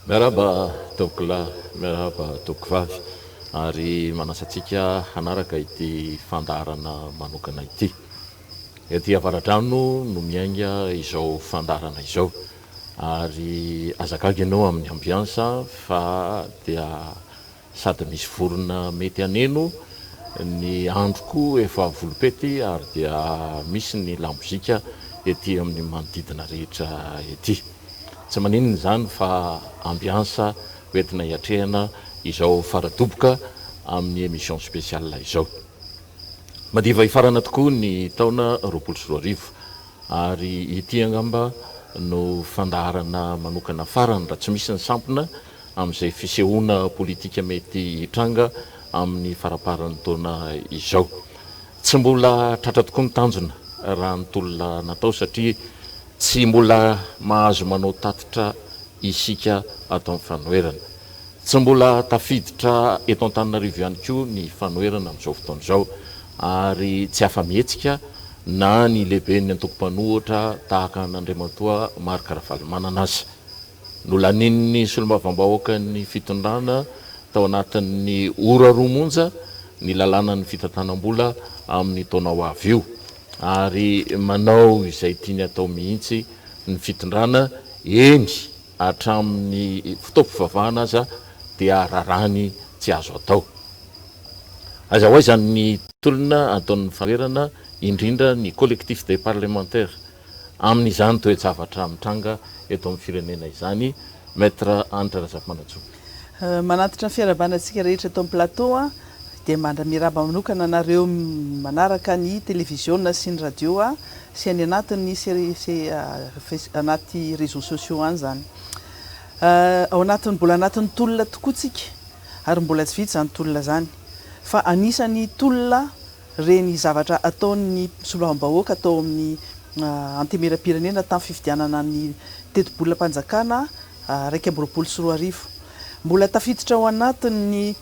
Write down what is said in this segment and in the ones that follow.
Miarahaba tompokolahy, miarahaba tompokovavy ary manasa antsika hanaraka ity fandaharana manokana ity. Ety Avaradrano no miainga izao fandaharana izao ary aza gaga ianao amin'ny ambiance fa dia Sady misy vorona mety haneno, ny andro koa efa volom-pety ary dia misy ny lamozika ety amin'ny manodidina rehetra ety. Tsy maninona izany fa ambiance hoentina hiatrehana izao fara-doboka amin'ny émission spéciale izao. Madiva hifarana tokoa ny taona 2020 ary ity angamba no fandaharana manokana farany raha tsy misy ny sampona amin'izay fisehoana politika mety hitranga amin'ny faramparan'ny taona izao. Tsy mbola tratra tokoa ny tanjona raha ny tolona natao satria tsy mbola mahazo manao tatitra isika ato amin'ny fanoherana. Tsy mbola tafiditra eto Antananarivo ihany koa ny fanoherana amin'izao fotoana izao ary tsy afa-mihetsika na ny lehiben'ny antoko mpanohitra tahaka an'Andriamatoa Marc Ravalomanana aza. Nolanian'ny solombavambahoakan'ny fitondrana tao anatin'ny ora roa monja ny lalànan'ny fitantanam-bola amin'ny taona ho avy io ary manao izay tiany atao mihitsy ny fitondrana, eny hatramin'ny fotoam-pivavahana aza dia raràny tsy azo atao. Aiza ho aiza ny tolona ataon'ny fanoherana, indrindra ny collectif des parlementaires amin'izany toe-javatra mitranga eto amin'ny firenena izany, Maître Hanitra Razafimanantsoa. Manantitra ny fiarahabana antsika rehetra eto amin'ny plateau dia miarahaba manokana anareo manaraka ny televiziona sy ny radio sy any anatin'ny anaty réseaux sociaux any izany. Ao anatin'ny mbola anatin'ny tolona tokoa tsika ary mbola tsy vita izany tolona izany fa anisan'ny tolona Ireny zavatra ataon'ny solombavambahoaka tao amin'ny Antenimierampirenena tamin'ny fifidianana ny tetibolam-panjakana 2021. Mbola tafiditra ao anatin'ny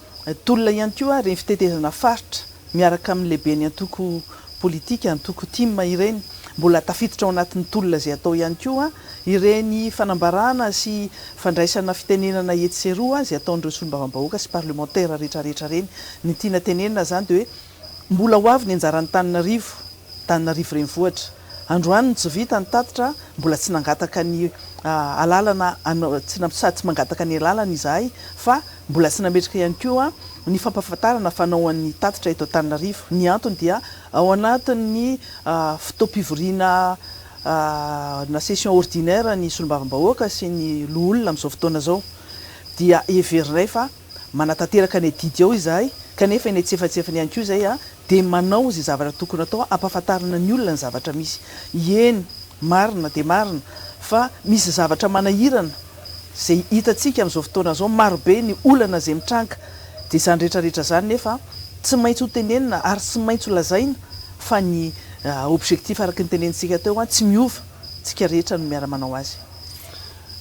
tolona ihany koa ireny fitetezana faritra miaraka amin'ny lehiben'ny antoko politika, antoko tim ireny. Mbola tafiditra ao anatin'ny tolona izay atao ihany koa ireny fanambarana sy fandraisana fitenenana etsy sy eroa izay ataon'ireo solombavambahoaka sy parlemantera rehetrarehetra ireny. Ny tiana tenenina izany dia hoe mbola ho avy ny anjaran'Antananarivo, Antananarivo renivohitra. Androany no tsy vita ny tatitra, mbola tsy nangataka ny alalana tsy sady tsy mangataka ny alalana izahay fa mbola tsy nametraka ihany koa ny fampahafantarana fanao an'ny tatitra eto Antananarivo. Ny antony dia ao anatin'ny fotoam-pivoriana na session ordinaire ny solombavambahoaka sy ny loholona amin'izao fotoana izao dia heverinay fa manatanteraka ny adidy ao izahay kanefa eny antsefatsefany ihany koa izay dia manao izay zavatra tokony atao hampahafantarina ny olona ny zavatra misy. Eny, marina dia marina fa misy zavatra manahirana izay hitantsika amin'izao fotoana izao, marobe ny olana izay mitranga dia izany rehetra rehetra izany nefa tsy maintsy ho tenenina ary tsy maintsy ho lazaina fa ny objectif araka ny tenenintsika teo tsy miova, tsika rehetra no miara manao azy.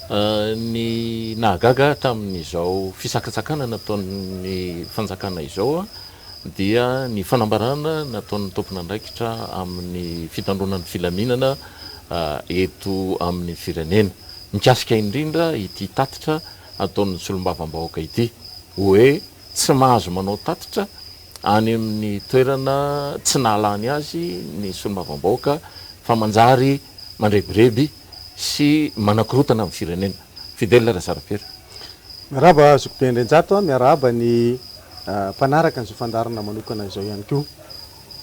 Ny nahagaga ahy tamin'izao fisakatsakana nataon'ny fanjakana izao dia ny fanambarana nataon'ny tompon'andraikitra amin'ny fitandroana ny filaminana eto amin'ny firenena mikasika indrindra ity tatitra ataon'ny solombavambahoaka ity hoe tsy mahazo manao tatitra any amin'ny toerana tsy nahalany azy ny solombavambahoaka fa manjary mandrebireby sy manakorotana ny firenena. Fidèle Razarapiera. Miarahaba Zokibe Andrianjato a, miarahaba ny mpanaraka an'izao fandaharana manokana izao ihany koa.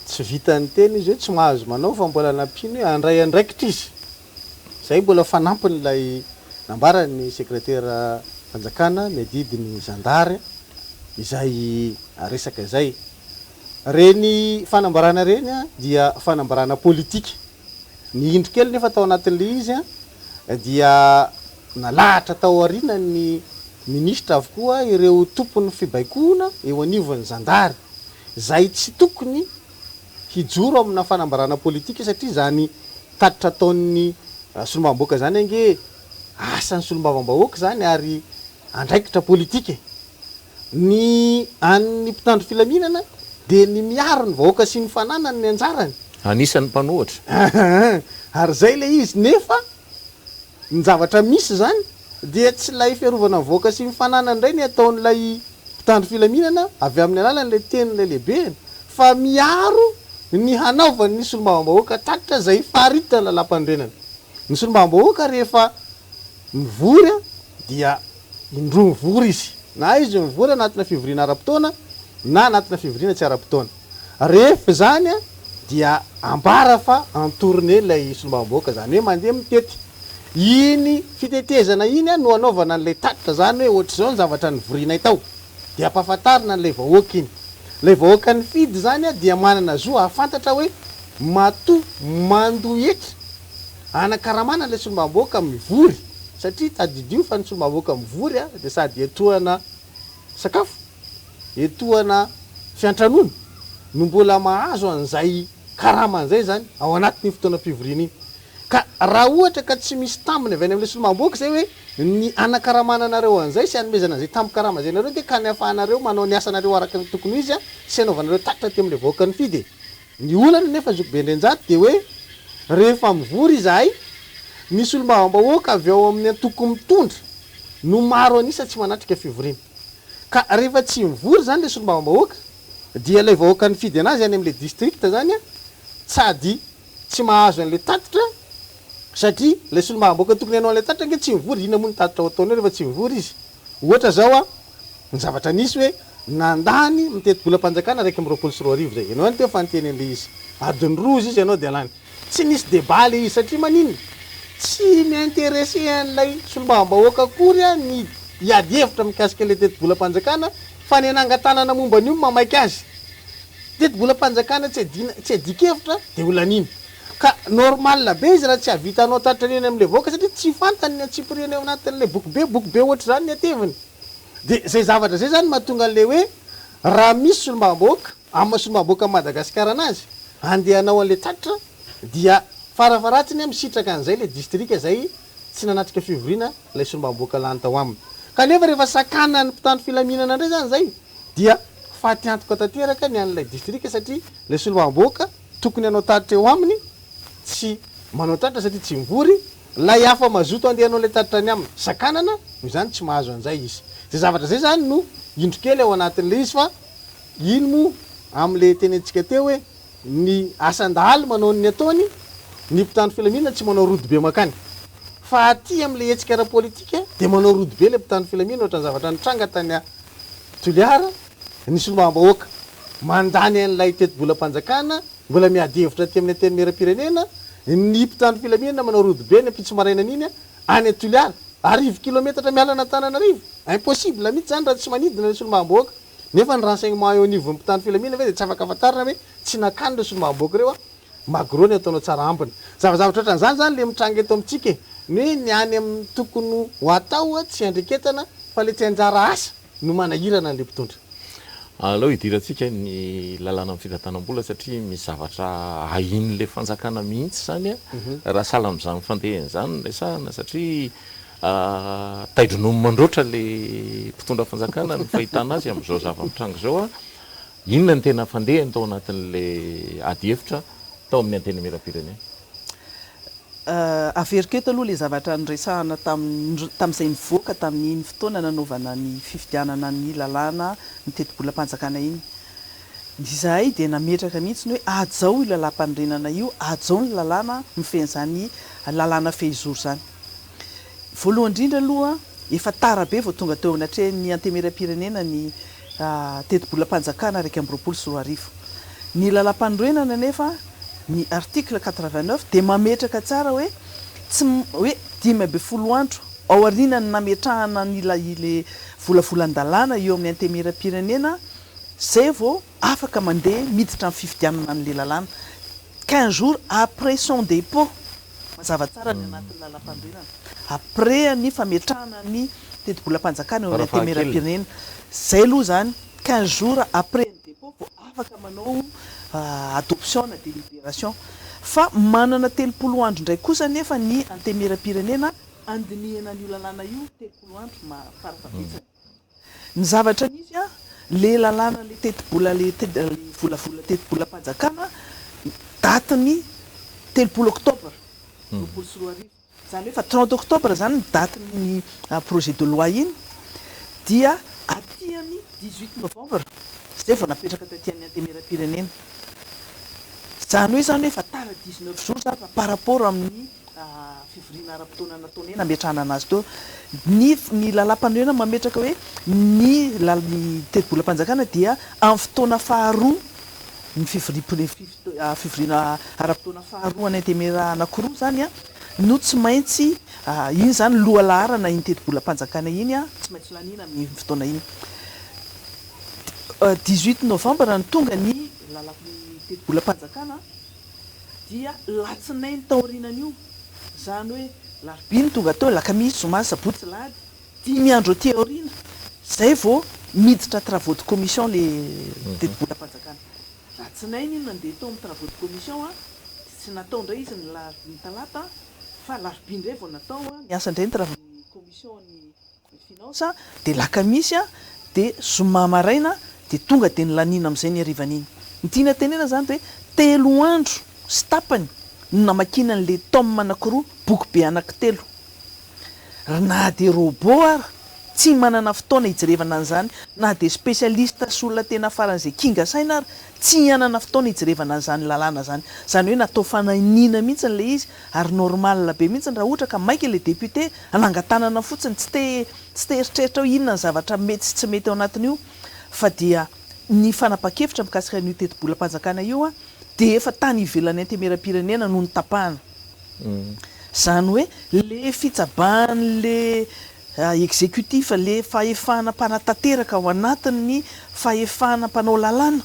Tsy vitan'ny teny izy hoe tsy mahazo manao fa mbola nampiany hoe handray andraikitra izy. Izay mbola fanampin'ilay nambaran'ny sekretera fanjakana miadidy ny zandary izay resaka izay. Ireny fanambarana ireny dia fanambarana politika. Ny indro kely nefa tao anatin'ilay izy dia nalahatra tao aorianan'ny minisitra avokoa ireo tompon'ny fibaikoana eo anivon'ny zandary izay tsy tokony hijoro amina fanambarana politika satria izany tatitra ataon'ny solombavambahoaka izany ange asan'ny solombavambahoaka izany ary andraikitra politika e! Ny an'ny mpitandro filaminana dia ny miaro ny vahoaka sy ny fananany ny anjarany. Anisan'ny mpanohitra. Ary izay ilay izy nefa ny zavatra misy izany dia tsy ilay fiarovana ny vahoaka sy ny fananany indray ny ataon'ilay mpitandro filaminana avy amin'ny alalan'ilay tenin'ilay lehibeny fa miaro ny hanaovan'ny solombavambahoaka tatitra izay faritan'ny lalàmpanorenana. Ny solombavambahoaka rehefa mivory dia indroa mivory izy, na izy mivory anatina fivoriana ara-potoana na anatina fivoriana tsy ara-potoana. Rehefa izany dia ambara fa en tournée ilay solombavambahoaka, izany hoe mandeha mitety. Iny fitetezana iny no anaovana an'ilay tatitra, izany hoe ohatr'izao ny zavatra nivorianay tao, dia ampahafantarina an'ilay vahoaka iny. Ilay vahoaka nifidy izany dia manana zo hahafantatra hoe matoa mandoa hetra hanakaramana ilay solombavambahoaka mivory, satria tadidio fa ny solombavambahoaka mivory dia sady etoana sakafo, etoana fiantranoana no mbola mahazo an'izay karama an'izay izany ao anatin'iny fotoanam-pivoriana iny. Ka raha ohatra ka tsy misy tambiny avy any amin'ilay solombavambahoaka izay hoe ny hanakaramana anareo an'izay sy hanomezana an'izay tambin-karama izay nareo dia ka ny ahafahanareo manao ny asanareo araka ny tokony ho izy sy hanaovanareo tatitra aty amin'ilay vahoaka nifidy e. Ny olana anefa zokibe Andrianjato dia hoe rehefa mivory izahay, ny solombavambahoaka avy ao amin'ny antoko mitondra no maro an'isa tsy manatrika fivoriana. Ka rehefa tsy mivory izany ilay solombavambahoaka dia ilay vahoaka nifidy anazy any amin'ilay district izany sady tsy mahazo an'ilay tatitra satria ilay solombavambahoaka tokony hanao an'ilay tatitra ange tsy mivory, inona moa ny tatitra ho ataony eo rehefa tsy mivory izy? Ohatra izao an, ny zavatra nisy hoe nandany ny tetibolam-panjakana 2021 izay, ianao ihany teo fa niteny an'ilay izy, adiny roa hozy izy ianao dia lany. Tsy nisy débat ilay izy satria maninona? Tsy mi-intéresser an'ilay solombavambahoaka akory ny hiady hevitra mikasika ilay tetibolam-panjakana fa ny hanangan-tanana momba an'io no mahamaika azy. Tetibolam-panjakana tsy adina tsy adin-kevitra dia ho laniana. Ka normal be izy raha tsy hahavita hanao tatitra ny eny amin'ilay vahoaka satria tsy fantany ny antsipiriany ao anatin'ilay boky be, boky be ohatr'izany ny hateviny. Dia izay zavatra izay izany mahatonga an'ilay hoe raha misy solombavambahoaka, amin'ny maha solombavambahoakan'i Madagasikara anazy, handeha hanao an'ilay tatitra dia farafaharatsiny misitraka an'izay ilay distrika izay tsy nanatrika fivoriana ilay solombavambahoaka lany tao aminy. Kanefa rehefa sakanan'ny mpitandro filaminana indray izany izay dia faty antoka tanteraka ny an'ilay distrika satria ilay solombavambahoaka tokony hanao tatitra eo aminy tsy manao tatitra satria tsy mivory, ilay hafa mazoto handeha hanao ilay tatitra any aminy sakanana, noho izany tsy mahazo an'izay izy. Izay zavatra izay izany no indro kely ao anatin'ilay izy fa iny moa amin'ilay tenentsika teo hoe ny asan-dahalo manao ny ataony, ny mpitandro filaminana tsy manao rodobe mankany. Fa aty amin'ilay hetsika ara-politika dia manao rodobe ilay mpitandro filaminana ohatran'ny zavatra nitranga tany Toliara, ny solombavambahoaka mandany an'ilay tetibolam-panjakana, mbola miady hevitra aty amin'ny Antenimierampirenena, ny mpitandro filaminana manao rodobe ny ampitso marainan'iny any Toliara, arivo kilometatra miala an'Antananarivo, impossible mihitsy izany raha tsy manidina ilay solombavambahoaka, nefa ny renseignement eo anivon'ny mpitandro filaminana ve dia tsy afaka fantarina hoe tsy nakany ireo solombavambahoaka ireo Magro ny ataonao tsara ambiny. Zavazavatra ohatran'izany zany le mitranga eto amintsika e! Ny hoe ny any amin'ny tokony ho atao tsy iandreketana fa le tsy anjara asa no manahirana an'le mpitondra. Aleo hidirantsika ny lalàna amin'ny fitantanam-bola satria misy zavatra ahian'ilay fanjakana mihitsy izany raha sahala amin'izany fandehany izany no resahana satria tai-dronono mandroatra ilay mpitondra fanjakana ny fahitana azy amin'izao zava-mitranga izao. Inona no tena fandehany tao anatin'ilay adihevitra tao amin'ny Antenimierampirenena? Averiko eto aloha ilay zavatra niresahana tamin'izay nivoaka tamin'iny fotoana nanaovana ny fifidianana ny lalàna ny tetibolam-panjakana iny. Izahay dia nametraka mihitsy ny hoe hajao io lalàmpanorenana io, hajao ny lalàna mifehy an'izany lalàna fehizoro izany. Voalohany indrindra aloha, efa tara be vao tonga teo anatrehan'ny Antemierampirenena ny tetibolam-panjakana 2021. Ny lalàmpanorenana anefa, ny article 89 dia mametraka tsara hoe tsy hoe 15 andro aorianan'ny nametrahana ny ilay volavolan-dalàna eo amin'ny Antemierampirenena izay vao afaka mandeha miditra amin'ny fifidianana an'ilay lalàna. 15 jours après son dépôt. Mazava tsara ny anatin'ny lalampanorenana. Après ny fametrahana ny tetibolam-panjakana eo amin'ny Antenimierampirenena. Izay aloha izany, 15 jours après ny dépôt vao afaka manao adoption na délibération. Fa manana 30 andro indray kosa anefa ny Antenimierampirenena handinihana an'io lalàna io, 30 andro farafahabetsany. Ny zavatra nisy an, le lalàna le tetibola le volavola tetibolam-panjakana datin'ny 30 octobre 2020. Izany hoe efa 30 octobre izany ny datin'iny projet de loi iny dia aty amin'ny 18 novembre izay vao napetraka taty amin'ny Antenimierampirenena. Izany hoe izany hoe efa tara 19 jours izany raha par rapport amin'ny fivoriana ara-potoana nataonay nametrahana anazy teo. Ny ny lalàmpanorenana mametraka hoe ny ny tetibolam-panjakana dia amin'ny fotoana faharoa ny fivoriam-pire fivoriana ara-potoana faharoa any Antemera anankiroa izany no tsy maintsy iny izany lohalaharana iny tetibolam-panjakana iny tsy maintsy laniana amin'iny fotoana iny. 18 novambra no tonga ny lalà ny tetibolam-panjakana dia latsinainy taorianan'io, izany hoe larobia no tonga teo, lakamisy, zoma, sabotsy, lahady, dimy andro aty aoriana izay vao miditra travaux de commission le tetibolam-panjakana. Latsinainy iny nandeha tao amin'ny travaux de commission dia tsy natao indray izy ny ny talata fa larobia indray vao natao, niasa indray ny travaux ny commission ny Finance dia lakamisy dia zoma maraina dia tonga dia nilaniana amin'izay ny harivan'iny. Ny tiana tenena izany dia hoe telo andro sy tapany no namakiana an'ilay tome anankiroa, boky be anankitelo. Ry na dia robot ara tsy manana fotoana hijerevana an'izany, na dia spécialiste sy olona tena faran'izay kinga saina ara tsy hanana fotoana hijerevana an'izany lalàna izany. Izany hoe natao fanahiniana mihitsy ilay izy ary normal be mihitsy raha ohatra ka maika ilay député Hanangan-tanana fotsiny, tsy te tsy te hieritreritra hoe inona ny zavatra mety sy tsy mety ao anatin'io fa dia ny fanapahan-kevitra mikasika an'io tetibolam-panjakana io dia efa tany ivelan'ny Antemieram-pirenena no notapahana. Izany hoe le fitsabahan'le exécutif, le fahefana mpanatanteraka ao anatin'ny fahefana mpanao lalàna,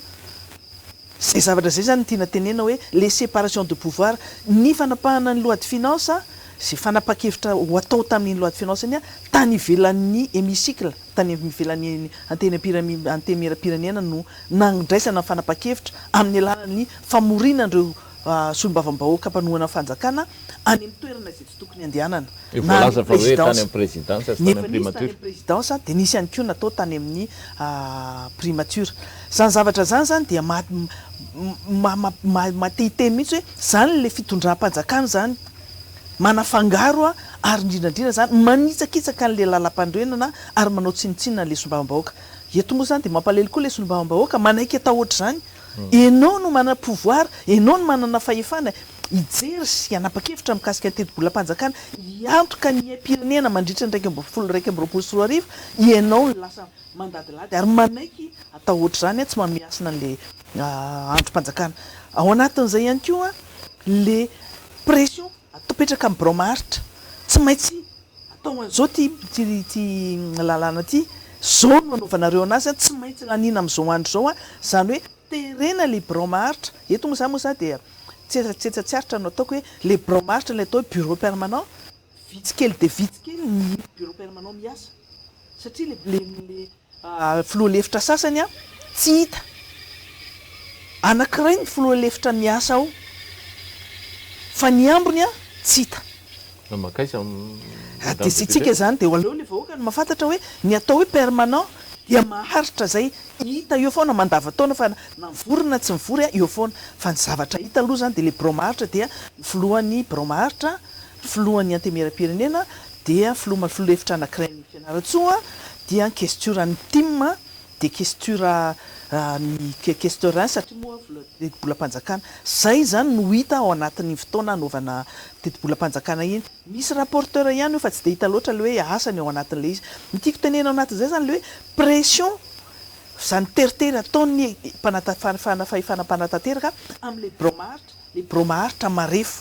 Izay zavatra izay izany no tiana tenenina hoe le séparation de pouvoir, ny fanapahana ny loi de finance, izay fanapahan-kevitra ho atao tamin'iny loi de finance iny tany ivelan'ny hémicycle, tany ivelan'ny antenimierampirenena no nandraisana ny fanapahan-kevitra amin'ny alalan'ny famoriana an'ireo solombavambahoaka mpanohana ny fanjakana any amin'ny toerana izay tsy tokony handehanana, Io na any voalaza fa hoe tany présidence. amin'ny présidence sy Ny tany efa amin'ny nisy tany primature. amin'ny présidence dia nisy ihany koa natao tany amin'ny primature. Izany zavatra izany izany dia maha maha te hiteny mihitsy hoe izany ilay fitondram-panjakana izany, manafangaro ary indrindra indrindra izany manitsakitsaka an'ilay lalampanorenana ary manao tsinontsinona an'ilay solombavambahoaka. Eto moa izany dia mampalahelo koa ilay solombavambahoaka manaiky atao ohatr'izany. Enao no manana pouvoir, enao no manana fahefana hijery sy hanapa-kevitra mikasika ny tetibolam-panjakana, hiantoka ny aim-pirenena mandritra ny 2011 2021, ianao no lasa mandadilady ary manaiky atao ohatr'izany, tsy manome hasina an'ilay andrim-panjakana. Ao anatin'izay ihany koa le pression apetraka amin'ny birao maharitra, tsy maintsy atao an'izao ity ity lalàna ity, izao no anaovanareo anazy, tsy maintsy laniana amin'izao andro izao, izany hoe terena ilay birao maharitra, eto moa izany moa izany dia tsetsatsetsa tsy aritra no ataoko hoe ilay birao maharitra ilay atao hoe bureau permanent, vitsy kely dia vitsy kely ny bureau permanent miasa satria le le filoha lefitra sasany tsy hita, anakiray ny filoha lefitra miasa ao fa ny ambiny tsy hita. Mankaiza Dia tsy tsika izany dia aleo le vahoaka no mahafantatra hoe ny atao hoe permanent dia maharitra zay hita eo foana mandava-taona fa na mivory na tsy mivory eo foana fa ny zavatra hita aloha izany dia le birao maharitra dia ny filohan'ny birao maharitra filohan'ny antemieram-pirenena dia filoha filoha lefitra anankiray ny Fianarantsoa dia ny kestioran'ny tim dia kestiora ny questeur un satria moa vola tetibolam-panjakana. Izay izany no hita ao anatin'iny fotoana hanaovana tetibolam-panjakana iny. Misy rapporteur ihany eo fa tsy dia hita loatra ilay hoe asany ao anatin'ilay izy. Ny tiako tenenina ao anatin'izay izany ilay hoe pression izany teritery ataon'ny mpanata fahefana mpanatanteraka amin'ilay birao maharitra, ilay birao maharitra marefo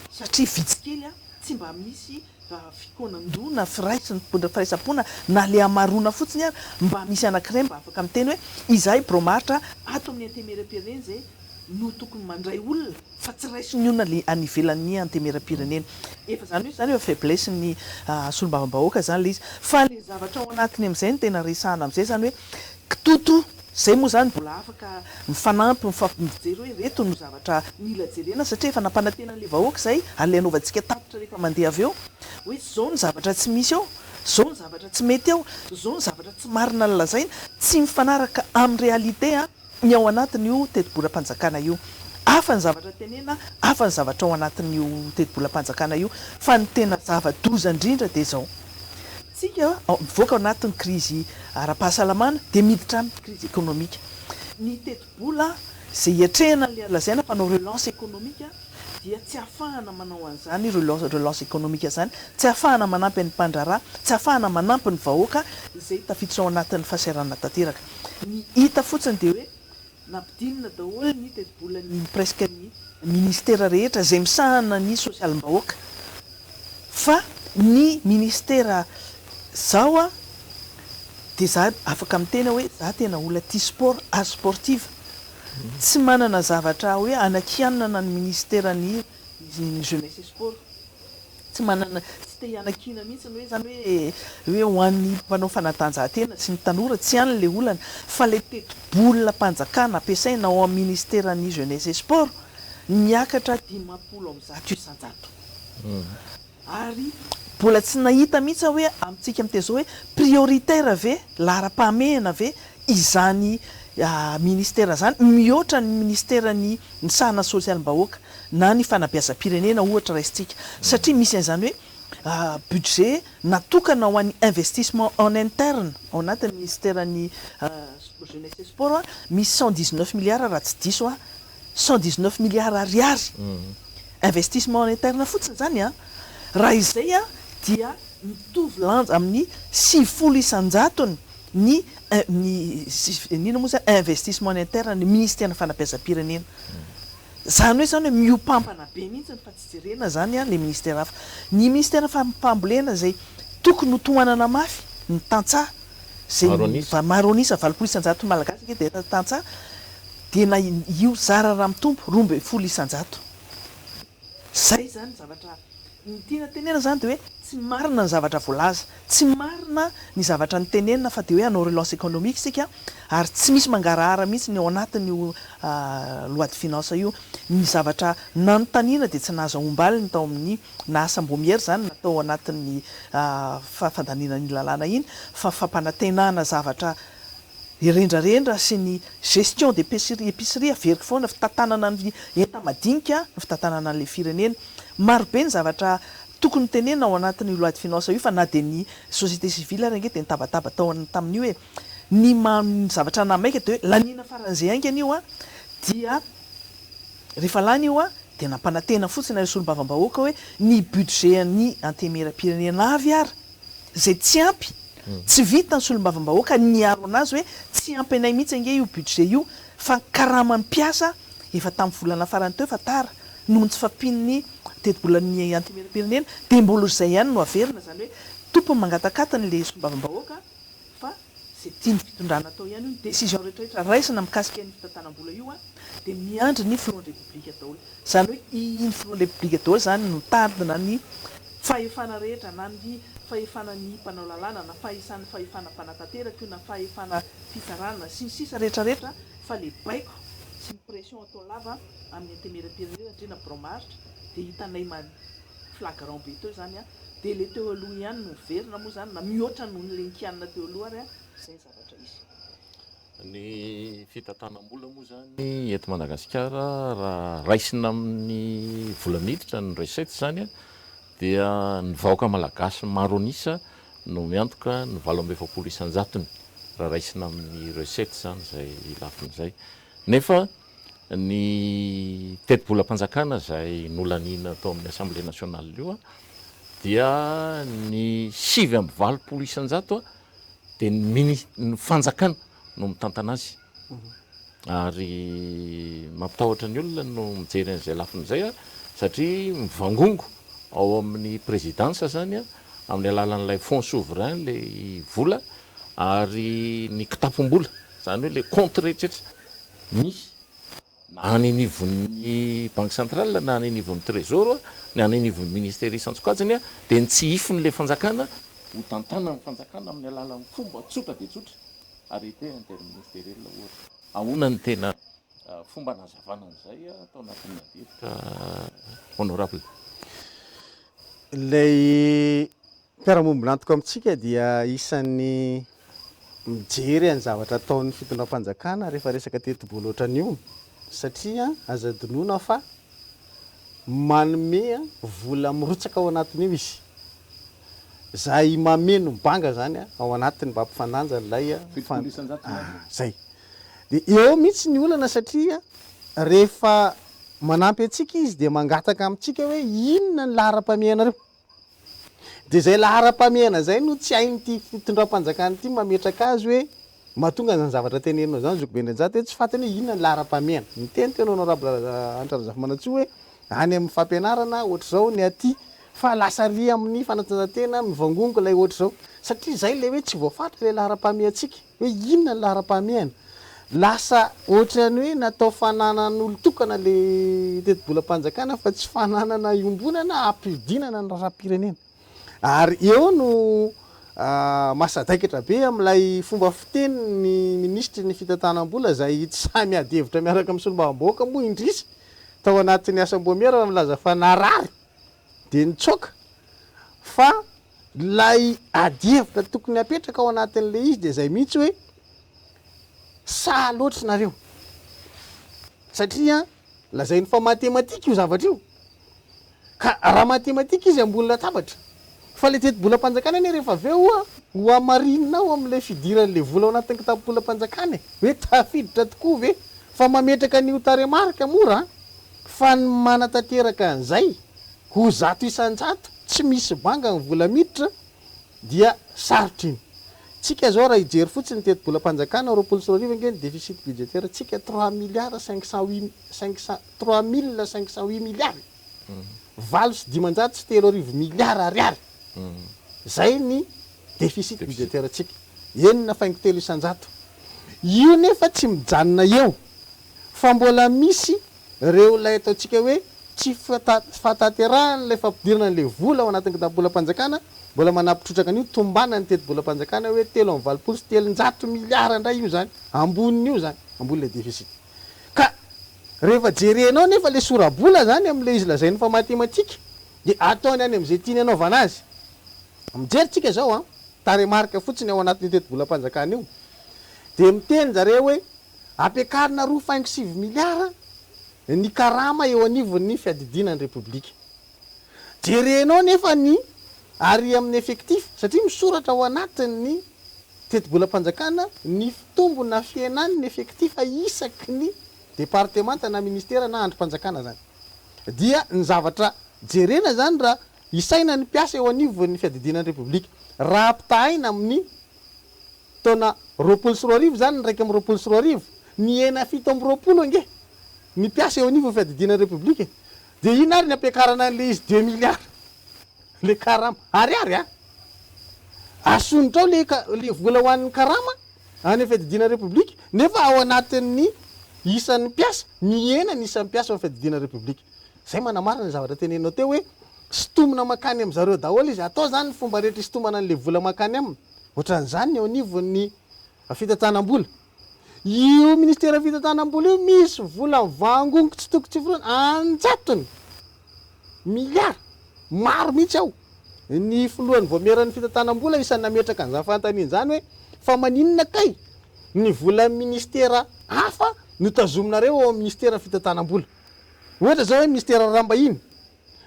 satria vitsy kely tsy mba misy fikaonan-doha na firaisam-pona na le hamaroana fotsiny ary mba misy anankiray mba afaka miteny hoe izahay birao maharitra ato amin'ny antemieram-pirenena izay no tokony mandray olona fa tsy raisin'ny olona le any ivelan'ny antemieram-pirenena. Efa zany hoe zany efa faiblesse ny solombavambahoaka zany le izy fa le zavatra ao anatiny amin'izay no tena resahana amin'izay zany hoe Kitoto, zay moa zany mbola afaka mifanampy mijery hoe ireto no zavatra mila jerena satria efa nampanantena an'ilay vahoaka izay ary ilay anaovantsika tatitra rehefa mandeha avy eo hoe zao ny zavatra tsy misy ao, zao ny zavatra tsy mety ao, zao ny zavatra tsy marina nolazaina, tsy mifanaraka amin'ny réalité ny ao anatin'io tetibolam-panjakana io. Hafa ny zavatra tenena, hafa ny zavatra ao anatin'io tetibolam-panjakana io, fa ny tena zava-doza indrindra dia izao, tsika mivoaka ao anatin'ny krizy ara-pahasalamana dia miditra amin'ny krizy ekonomika. Ny tetibola izay hiatrehana an'ilay lazaina fa hanao relance économique dia tsy ahafahana manao an'izany relance économique izany, tsy ahafahana manampy an'ny mpandraharaha, tsy ahafahana manampy ny vahoaka izay tafiditra ao anatin'ny fahasahiranana tanteraka. Ny hita fotsiny dia hoe Nampidinina daholo ny tetibolan'ny presque ny ministera rehetra izay misahana ny sosialim-bahoaka fa ny ministera zao a dia za afaka miteny aho hoe za tena olona tia sport ary sportive tsy manana zavatra hoe anakianana ny ministeran'ny jeunesse et sport. Tsy manana, tsy te hanakiana mihitsy ny hoe izany hoe hoe ho an'ny mpanao fanatanjahantena sy ny tanora, tsy any ilay olana, fa ilay tetibolam-panjakana ampiasaina ao amin'ny ministeran'ny jeunesse et sport niakatra 150%. Ary mbola tsy nahita mihitsy aho hoe amintsika miteny izao hoe prioritaire ve, laharam-pahamehana ve izany ministera izany mihoatra ny ministeran'ny misahana sosialim-bahoaka. na ny fanabeazam-pirenena ohatra raisintsika satria misy an'izany hoe budget natokana ho an'ny investissement en interne ao anatin'ny minisiteran'ny jeunesse et sport misy 119 milliards raha tsy diso aho, 119 milliards ariary investissement en interne fotsiny izany an! Raha izay dia mitovy lanja amin'ny 90 isan-jatony ny ny inona moa izany investissement en interne ny minisiteran'ny fanabeazam-pirenena. Zany hoe zany hoe mihompampana be mihitsy fa tsy jerena zany an le ministera hafa. Ny ministera fampambolena izay tokony ho tohanana mafy ny tantsaha izay maro an'isa, 80% malagasy ange dia tantsaha dia na io zara raha mitombo 12%. Zay zany zavatra ny tiana tenena zany dia hoe tsy marina ny zavatra voalaza, tsy marina ny zavatra notenenina fa dia hoe hanao relance économique isika ary tsy misy mangarahara mihitsy ny ao anatin'io loi de finance io. Ny zavatra nanontaniana dia tsy nahazahoam-baliny tao amin'ny na asam-boamiera izany na tao anatin'ny fandaniana an'iny lalàna iny fa fampanantenana zavatra rendrarendra sy ny gestion d'épicerie épicerie averiko foana, fitantanana ny enta-madinika ny fitantanana an'ilay firenena. Maro be ny zavatra tokony ho tenenina ao anatin'io loi de finance io fa na dia ny société civile ary ange dia nitabataba tao tamin'io e. Ny ma ny zavatra nahamaika dia hoe laniana faran'izay haingana io an, dia rehefa lany io an, dia nampanantena fotsiny ireo solombavambahoaka hoe ny budget an'ny antenimierampirenena avy ary izay tsy ampy, tsy vita ny solombavambahoaka ny niaro anazy hoe tsy ampy anay mihitsy ange io budget io fa karaman'ny mpiasa efa tamin'ny volana farany teo efa tara noho ny tsy fahampian'ny tetibolan'ny antenimierampirenena dia mbola izay ihany no averina, izany hoe tompony mangatakatiny ilay solombavambahoaka fa izay tian'ny fitondrana atao ihany io, ny décision rehetrarehetra raisina mikasika an'io fitantanam-bola io dia miandry ny filohan'ny Repoblika daholo. Izany hoe iny filohan'ny Repoblika daholo izany no tadina ny fahefana rehetra na ny fahefana ny mpanao lalàna na fahesan'ny fahefana mpanatanteraka io na fahefana fitsarana sy ny sisa rehetrarehetra fa le baiko sy ny pression atao lava amin'ny antemieram-pirenena indrindra birao maharitra dia hitanay flagrant be teo izany an, dia le teo aloha ihany no miverina moa izany na mihoatra noho ny le nikianina teo aloha ary an, izay ny zavatra izy. Ny fitantanam-bola moa izany eto Madagasikara raha raisina amin'ny vola miditra ny recette izany dia ny vahoaka malagasy maro an'isa no miantoka ny 48 isan-jatony raha raisina amin'ny recette izany izay lafiny izay. Nefa ny tetibolam-panjakana izay nolaniana tao amin'ny Assemblée nationale io dia ny 89 isan-jato dia ny mini ny fanjakana no mitantana azy ary mampitahotra ny olona no mijery an'izay lafiny izay satria mivangongo ao amin'ny présidence zany amin'ny alalan'ilay fonds souverain ilay vola ary ny kitapom-bola izany hoe ilay compte rehetra misy Na any anivon'ny banque centrale na any anivon'ny trésor na any anivon'ny ministère isan-tsokajiny dia ny tsy hifin'ilay fanjakana ho tantanan'ny fanjakana amin'ny alalan'ny fomba tsotra dia tsotra, arrêté interministériel ohatra. Ahoana no tena fomba hanazavana an'izay tao anatin'ny adihevitra honorable? Ilay Mpiara-miombon'antoka amintsika dia isan'ny mijery ny zavatra ataon'ny fitondram-panjakana rehefa resaka tetibola ohatran'io. Satria aza adinoina fa manome vola mirotsaka ao anatin'io izy. Izay mameno banga izany ao anatiny mba hampifandanja an'ilay 70% izany. Izay. Dia eo mihitsy ny olana satria rehefa manampy antsika izy dia mangataka amintsika hoe inona ny laharam-pahamehanareo. Dia izay laharam-pahamehana izay no tsy hain'ity fitondram-panjakana ity mametraka azy hoe mahatonga an'izany zavatra teneninao izany zokibe Andrianjato hoe tsy fantany hoe inona ny laharam-pahamehana. Niteny teo ny Honorable Hanitra Razafimanantsoa hoe any amin'ny fampianarana ohatr'izao ny aty fa lasa ary amin'ny fanatanjahantena mivangongo ilay ohatr'izao satria izay ilay hoe tsy voafaritra ilay laharam-pahamehantsika. Hoe inona ny laharam-pahamehana? Lasa ohatran'ny hoe natao fananan'olon-tokana ilay tetibolam-panjakana fa tsy fananana iombonana hampihodinana ny raharaham-pirenena. Ary eo no mahasadaikatra be amin'ilay fomba fitenin'ny minisitry ny fitantanam-bola izay tsy sahy miady hevitra miaraka amin'ny solombavambahoaka moa indrisy tao anatin'ny asam-boamiera raha milaza fa narary dia nitsoaka fa Ilay adihevitra tokony hapetraka ao anatin'ilay izy dia izay mihitsy hoe sahy loatra nareo satria lazainy fa matematika io zavatra io ka raha matematika izy ambony latabatra fa ilay tetibolam-panjakana anie rehefa avy eo oa ho hamarinina ao amin'ilay fidiran'ilay vola ao anatin'ny kitapom-bolam-panjakana e, hoe tafiditra tokoa ve fa mametraka an'io tarehimarika mora an, fa ny manatanteraka an'izay Ho 100% tsy misy banga ny vola miditra dia sarotra iny. Tsika zao raha hijery fotsiny ny tetibolam-panjakana 2020 ange ny déficit budgétaire tsika trois milliards cinq cent huit cinq cent trois mille cinq cent huit milliards e! 308 milliards ariary! Zay ny déficit budgétaire tsika. 6,3%. Io nefa tsy mijanona eo fa mbola misy Ireo ilay ataontsika hoe tsy fahatanterahan'ilay fampidirana an'ilay vola ao anatin'ny kitapom-bolam-panjakana, mbola manampy trotraka an'io tombanan'ny tetibolam-panjakana hoe 383 miliara indray io izany, ambonin'io izany, ambonin'ilay déficit. Ka rehefa jerenao nefa ilay sora-bola izany amin'ilay izy lazainy fa matematika dia ataony any amin'izay tiany hanaovana azy. Mijery tsika izao an, tarehimarika fotsiny ao anatin'io tetibolam-panjakana io dia miteny zareo hoe Ampiakarina 2,9 miliara ny karama eo anivon'ny fiadidiana ny Repoblika. Jerenao nefa ny ary amin'ny effectif, satria misoratra ao anatin'ny tetibolam-panjakana ny fitombo na fihenan'ny effectif isaky ny departemanta na ministera na andrim-panjakana izany. Dia ny zavatra jerena izany raha isaina ny mpiasa eo anivon'ny fiadidiana ny Repoblika, raha ampitahaina amin'ny Taona 2020 izany ny 2021, nihena 27 ange ny mpiasa eo anivon'ny fiadidiana ny Repoblika e! Dia inona ary ny ampiakarana an'ilay izy deux milliards ilay karama? Ariary a! Asondrotra ao ilay vola ho an'ny karama any amin'ny fiadidiana ny Repoblika nefa ao anatin'ny isan'ny mpiasa, mihena ny isan'ny mpiasa ao amin'ny fiadidiana ny Repoblika. Izay manamarina ny zavatra teneninao teo hoe sintomina mankany amin'zareo daholo izy, atao izany ny fomba rehetra hisintomana an'ilay vola mankany aminy. Ohatran'izany ny eo anivon'ny fitantanam-bola. Io ministeran'ny fitantanam-bola io misy vola mivangongo tsy toko tsy forohana an-jatony miliara maro mihitsy ao. Ny filohan'ny vaomieran'ny fitantanam-bola isan'ny nametraka an'izany fanontaniana izany hoe fa maninona kay ny volan'ny ministera hafa no tazominareo ao amin'ny ministeran'ny fitantanam-bola. Ohatra izao hoe ministera raharaham-bahiny.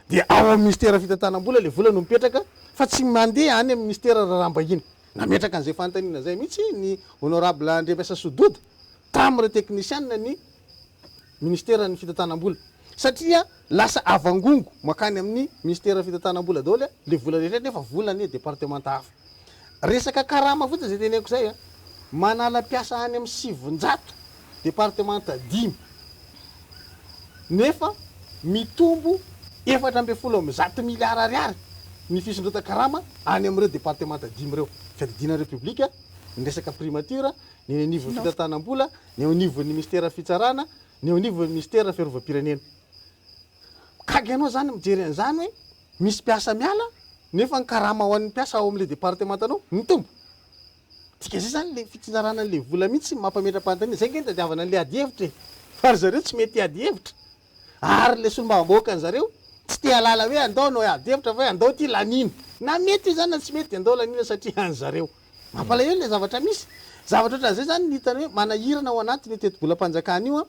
Dia ao amin'ny minisiteran'ny fitantanam-bola ilay vola no mipetraka fa tsy mandeha any amin'ny minisitera raharaham-bahiny. Nametraka an'izay fanontaniana izay mihitsy ny Honorable Andriamiasasoa Doda tamin'ireo teknisianina ny minisiteran'ny fitantanam-bola. Satria lasa avangongo mankany amin'ny minisiteran'ny fitantanam-bola daholo ilay vola rehetra nefa volan'ny departemanta hafa. Resaka karama fotsiny izay teneniko izay a! Manala mpiasa any amin'ny 900 departemanta dimy nefa mitombo 114 miliara ariary ny fisondrotan-karama any amin'ireo departemanta dimy ireo. Fiadidiana ny Repoblika, ny resaka primature, ny eny anivon'ny fitantanam-bola, ny eo anivon'ny minisiteran'ny fitsarana, ny eo anivon'ny minisiteran'ny fiarovam-pirenena. Gaga ianao izany mijery an'izany hoe misy mpiasa miala nefa ny karama ho an'ny mpiasa ao amin'ilay departemantanao mitombo. Dikan'izay izany ilay fitsinjarana an'ilay vola mihitsy mampametra-panontaniana. Izay ange no tadiavana an'ilay adihevitra e! Fa ry zareo tsy mety hiady hevitra. Ary ilay solombavambahoakan'ny zareo tsy te hahalala hoe andao hanao adihevitra fa hoe andao ity laniana. Na mety io izany na tsy mety dia andao laniana satria an'ny zareo. Mampalahelo ilay zavatra misy. Zavatra ohatran'izay izany no hitany hoe manahirana ao anatin'io tetibolam-panjakana io an.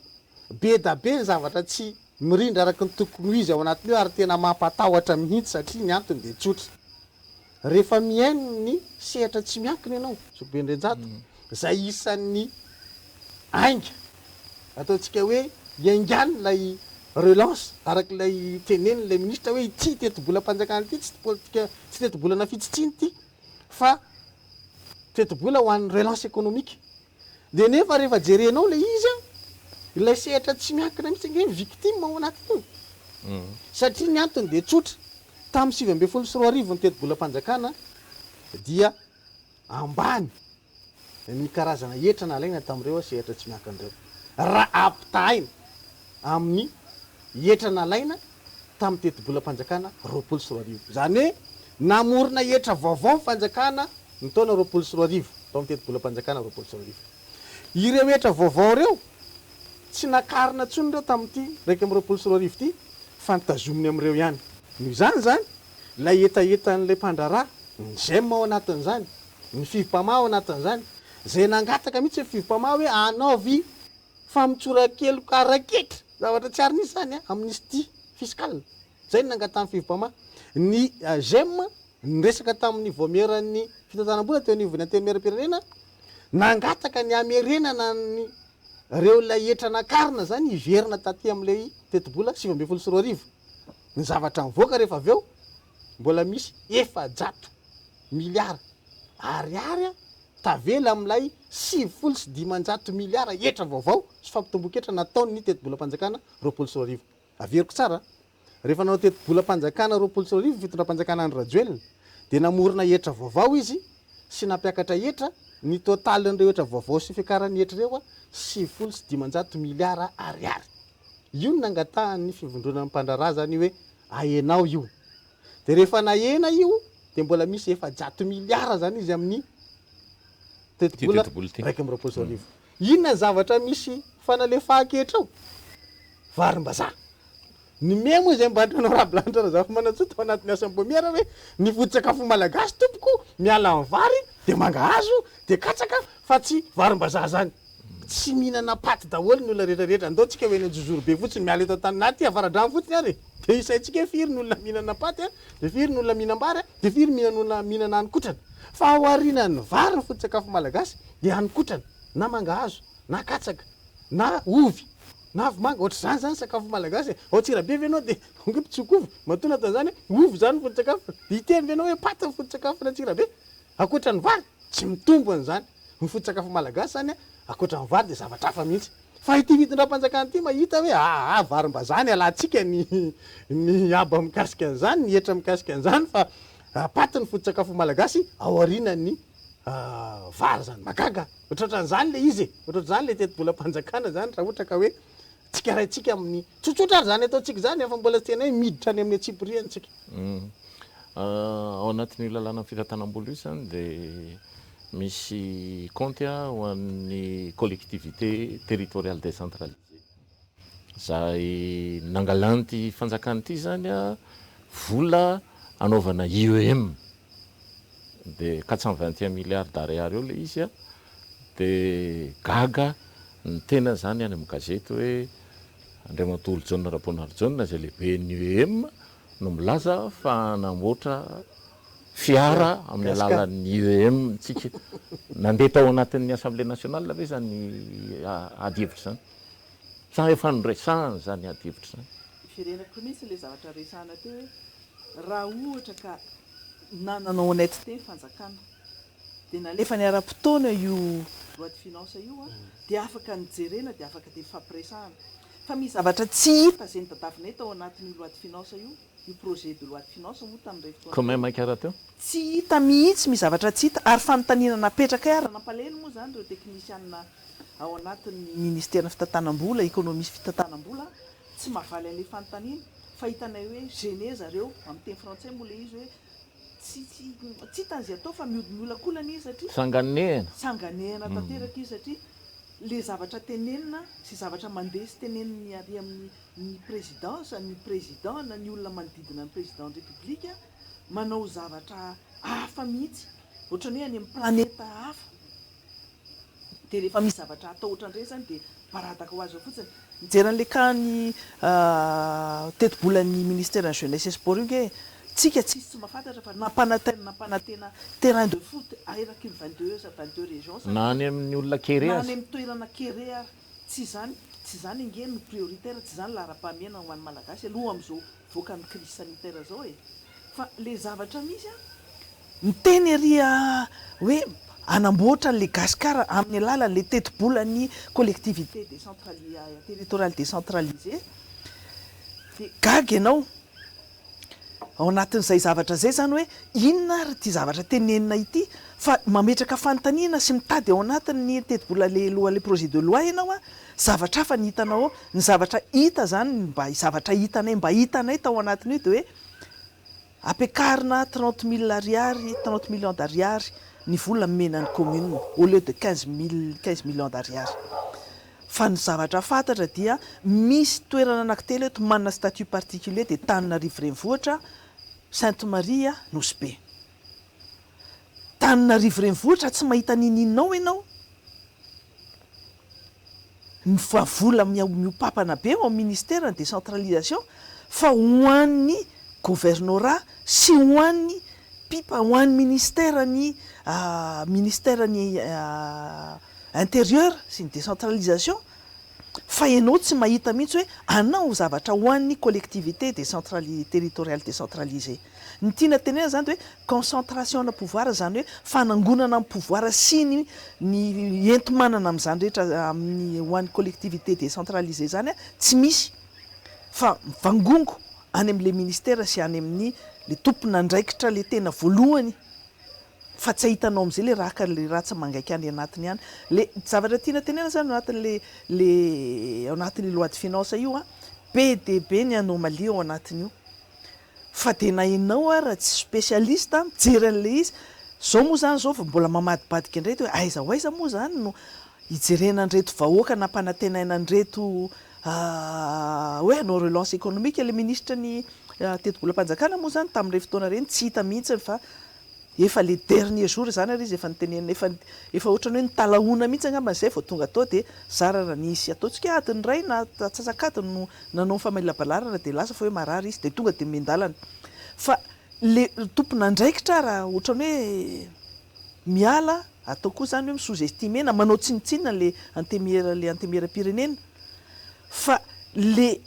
Be da be ny zavatra tsy mirindra araka ny tokony ho izy ao anatin'io ary tena mampatahotra mihitsy satria ny antony dia tsotra. Rehefa mihaino ny sehatra tsy miankina ianao, Zokibe Andrianjato, izay isan'ny ainga ataontsika hoe iaingan'ilay relance araka ilay tenenin'ilay minisitra hoe ity tetibolam-panjakana ity tsy politika tsy tetibolana fitsitsiana ity fa tetibola ho an'ny relance économique. Dia nefa rehefa jerenao ilay izy an, ilay sehatra tsy miankina mihitsy ange ny victime ao anatin'io. Satria ny antony dia tsotra, tamin'ny 2019 ny tetibolam-panjakana dia ambany ny karazana hetra nalaina tamin'ireo sehatra tsy miankina ireo, raha ampitahaina amin'ny hetra nalaina tamin'ny tetibolam-panjakana 2020. Izany hoe namorona hetra vaovao ny fanjakana ny taona 2020, tao amin'ny tetibolam-panjakana 2020. Ireo hetra vaovao ireo, tsy nakarina intsony ireo tamin'ity 2021 ity fa notazominy amin'ireo ihany. Noho izany izany, ilay hetahetan'ilay mpandraharaha, ny Gem ao anatin'izany, ny Fivmpama ao anatin'izany, izay nangataka mihitsy ny Fivmpama hoe anaovy famotsoran-keloka ara-ketra, zavatra tsy ary nisy izany, amnistie fiscale, izay no nangatahan'ny Fivmpama. Ny Gem niresaka tamin'ny vaomieran'ny fitantanam-bola teo anivon'ny Antenimierampirenena, nangataka ny hamerenana ny ireo ilay hetra nakarina izany hiverina taty amin'ilay tetibola 2019. Ny zavatra nivoaka rehefa avy eo, mbola misy 400 miliara ariary tavela amin'ilay 590 miliara hetra vaovao sy fampitomboan-ketra nataon'ny tetibolam-panjakana 2020. Averiko tsara, rehefa nanao tetibolam-panjakana 2020 ny fitondram-panjakana Andry Rajoelina dia namorona hetra vaovao izy sy nampiakatra hetra, ny totalin'ireo hetra vaovao sy fiakaran'ny hetra ireo 590 miliara ariary. Io no nangatahan'ny fivondronan'ny mpandraharaha izany hoe ahenao io. Dia rehefa nahena io dia mbola misy 400 miliara izany izy amin'ny tetibola 2021. Inona ny zavatra misy fanalefahan-ketra ao? Varim-bazaha. Ny me moa izay mba honorable Hanitra Razafimanantsoa tao anatin'ny asam-paomiera hoe ny foto-tsakafo malagasy tompoko miala amin'ny vary dia mangahazo dia katsaka fa tsy varim-bazaha zany. Tsy mihinana paty daholo ny olona rehetra rehetra. Andao tsika ho eny Anjozorobe fotsiny miala eto an-tany na aty Avaradrano fotsiny ary e. Dia isaintsika hoe firy ny olona mihinana paty a, dia firy ny olona mihinam-bary a, dia firy ny olona mihinana hanin-kotrana. Fa ao aorianan'ny vary ny foto-tsakafo malagasy dia hanin-kotrana na mangahazo na katsaka na ovy na vomanga, ohatr'izany zany sakafo malagasy e. Ao Antsirabe ve ianao dia onge mpitsoka ovy, matoa natao an'izany hoe ovy zany ny foto-tsakafo. Dia hiteny ve ianao hoe paty ny foto-tsakafon'Antsirabe ankoatra ny vary? Tsy mitombina izany. Ny foto-tsakafo malagasy zany ankoatra ny vary dia zavatra hafa mihitsy. Fa ity fitondram-panjakana ity mahita hoe aa varim-bazaha ny alantsika ny ny haba mikasika an'izany, ny hetra mikasika an'izany fa paty ny foto-tsakafo malagasy ao aorianan'ny vary zany. Mahagaga! Ohatrohatran'izany ilay izy e! Ohatrohatran'izany ilay tetibolam-panjakana zany raha ohatra ka hoe tsikeraintsika amin'ny tsotsotra ary izany ataontsika izany fa mbola tsy tena hoe miditra any amin'ny antsipiriany tsika. Ao anatin'io lalànan'ny fitantanam-bola io izany dia misy kaonty ho an'ny collectivité territoriale décentralisée izay nangalan'ity fanjakana ity izany vola hanaovana IEM dia 421 milliards d'ariary eo ilay izy dia gaga ny tena izany any amin'ny gazety hoe Andriamatoa Holijaona Raboanarijaona izay lehiben'ny IEM no milaza fa hanamboatra fiara amin'ny alalan'ny IEM tsika. Nandeha tao anatin'ny Assemblée nationale ve izany ady hevitra izany? Sa efa noresahana izany ady hevitra izany? Iverenako mihitsy ilay zavatra resahana teo hoe raha ohatra ka nanana honnêteté ny fanjakana dia nalefany ara-potoana io loi de finance io dia afaka nijerena dia afaka dia nifampiresahana. Fa misy zavatra tsy hita izay notadiavinay tao anatin'io loi de finance io, io projet de loi de finance moa tamin'ireny fotoana Commun ireny. maika rahateo. Tsy hita mihitsy, misy zavatra tsy hita ary fanontaniana napetrakay ary nampalahelo moa izany ireo teknisianina ao anatin'ny ministeran'ny fitantanam-bola, économie sy fitantanam-bola, tsy mahavaly an'ilay fanontaniana fa hitanay hoe gêné zareo, amin'ny teny frantsay moa ilay izy hoe tsy tsy tsy hitany izay atao fa mihodimiolakolana izy satria Sanganehana. sanganehana tanteraka izy satria le zavatra tenenina sy zavatra mandeha sy tenenin'ny ary amin'ny ny présidence, ny président na ny olona manodidina ny président ny république manao zavatra hafa mihitsy, ohatran'ny hoe any amin'ny planeta hafa. Dia rehefa misy zavatra atao ohatran'ireny izany dia miparadaka ho azy eo fotsiny. Mijery an'ilay cas-n'ny tetibolan'ny ministeran'ny jeunesse et sport io nge e! Tsika tsisy tsy mahafantatra fa nampanantena nampanantena terrain de foot eraky ny 22 22 régions Na any amin'ny olona kere na any aza. amin'ny toerana kere ary. Tsy izany tsy izany ange no prioritaire, tsy izany laharam-pahamehana ho an'ny Malagasy aloha amin'izao voakan'ny crise sanitaire izao e! Fa le zavatra misy an, miteny ery hoe hanamboatra an'le Gasikara amin'ny alalan'le tetibolan'ny collectivité décentrali territoriale décentralisée, dia gaga ianao ao anatin'izay zavatra izay izany hoe inona ary ity zavatra tenenina ity fa mametraka fanontaniana sy mitady ao anatin'ny tetibola le loi le projet de loi ianao an, zavatra hafa ny hitanao ao, ny zavatra hita izany mba zavatra hitanay mba hitanay tao anatin'io dia hoe Ampiakarina 30 mille ariary, 30 millions d'ariary ny vola omena ny commune au lieu de 15 mille, 15 millions d'ariary. Fa ny zavatra fantatra dia misy toerana anankitelo eto manana statut particulier dia Tananarivo Renivohitra, Sainte Marie, Nosy Be. Tananarivo Renivohitra tsy mahita ninininao ianao. Ny vola miopapana be ao amin'ny ministère ny décentralisation fa ho an'ny governorat sy ho an'ny pipa ho an'ny ministère ny ministère ny intérieur sy ny décentralisation fa ianao tsy mahita mihitsy hoe hanao zavatra ho an'ny collectivité décentrali territoriale décentralisée. Ny tiana tenenina zany de hoe concentration na pouvoir zany hoe fanangonana ny pouvoir sy ny ny enti-manana amin'izany rehetra amin'ny ho an'ny collectivité décentralisée zany a tsy misy fa mivangongo any amin'le ministère sy any amin'ny le tompon'andraikitra le tena voalohany fa tsy ahitanao amin'izay le raha ka le raha tsy mangaika any anatiny any. Le zavatra tiana tenenina zany ao anatin'le le ao anatin'le loi de finance io a be dia be ny anomalie ao anatin'io. Fa dia na ianao ara tsy spécialiste mijery an'ilay izy, zao moa zany zao vao mbola mamadibadika indray hoe aiza ho aiza moa zany no hijerena an'ireto vahoaka nampanantenaina an'ireto hoe hanao relance économique. Le ministre ny tetibolam-panjakana moa zany tamin'ireny fotoana ireny tsy hita mihitsy fa efa le dernier jour zany ary izy efa nitenenina efa efa ohatran'ny hoe nitalahoana mihitsy angamba zay vao tonga tao dia zara raha nisy ataontsika adiny iray na antsasak'adiny no nanao ny famelabelarana dia lasa fa hoe marary izy dia tonga dia miandalana. Fa le tompon'andraikitra raha ohatran'ny hoe miala atao koa zany hoe mi-sous-estimer na manao tsinontsinona le antenimiera le antenimieram-pirenena fa le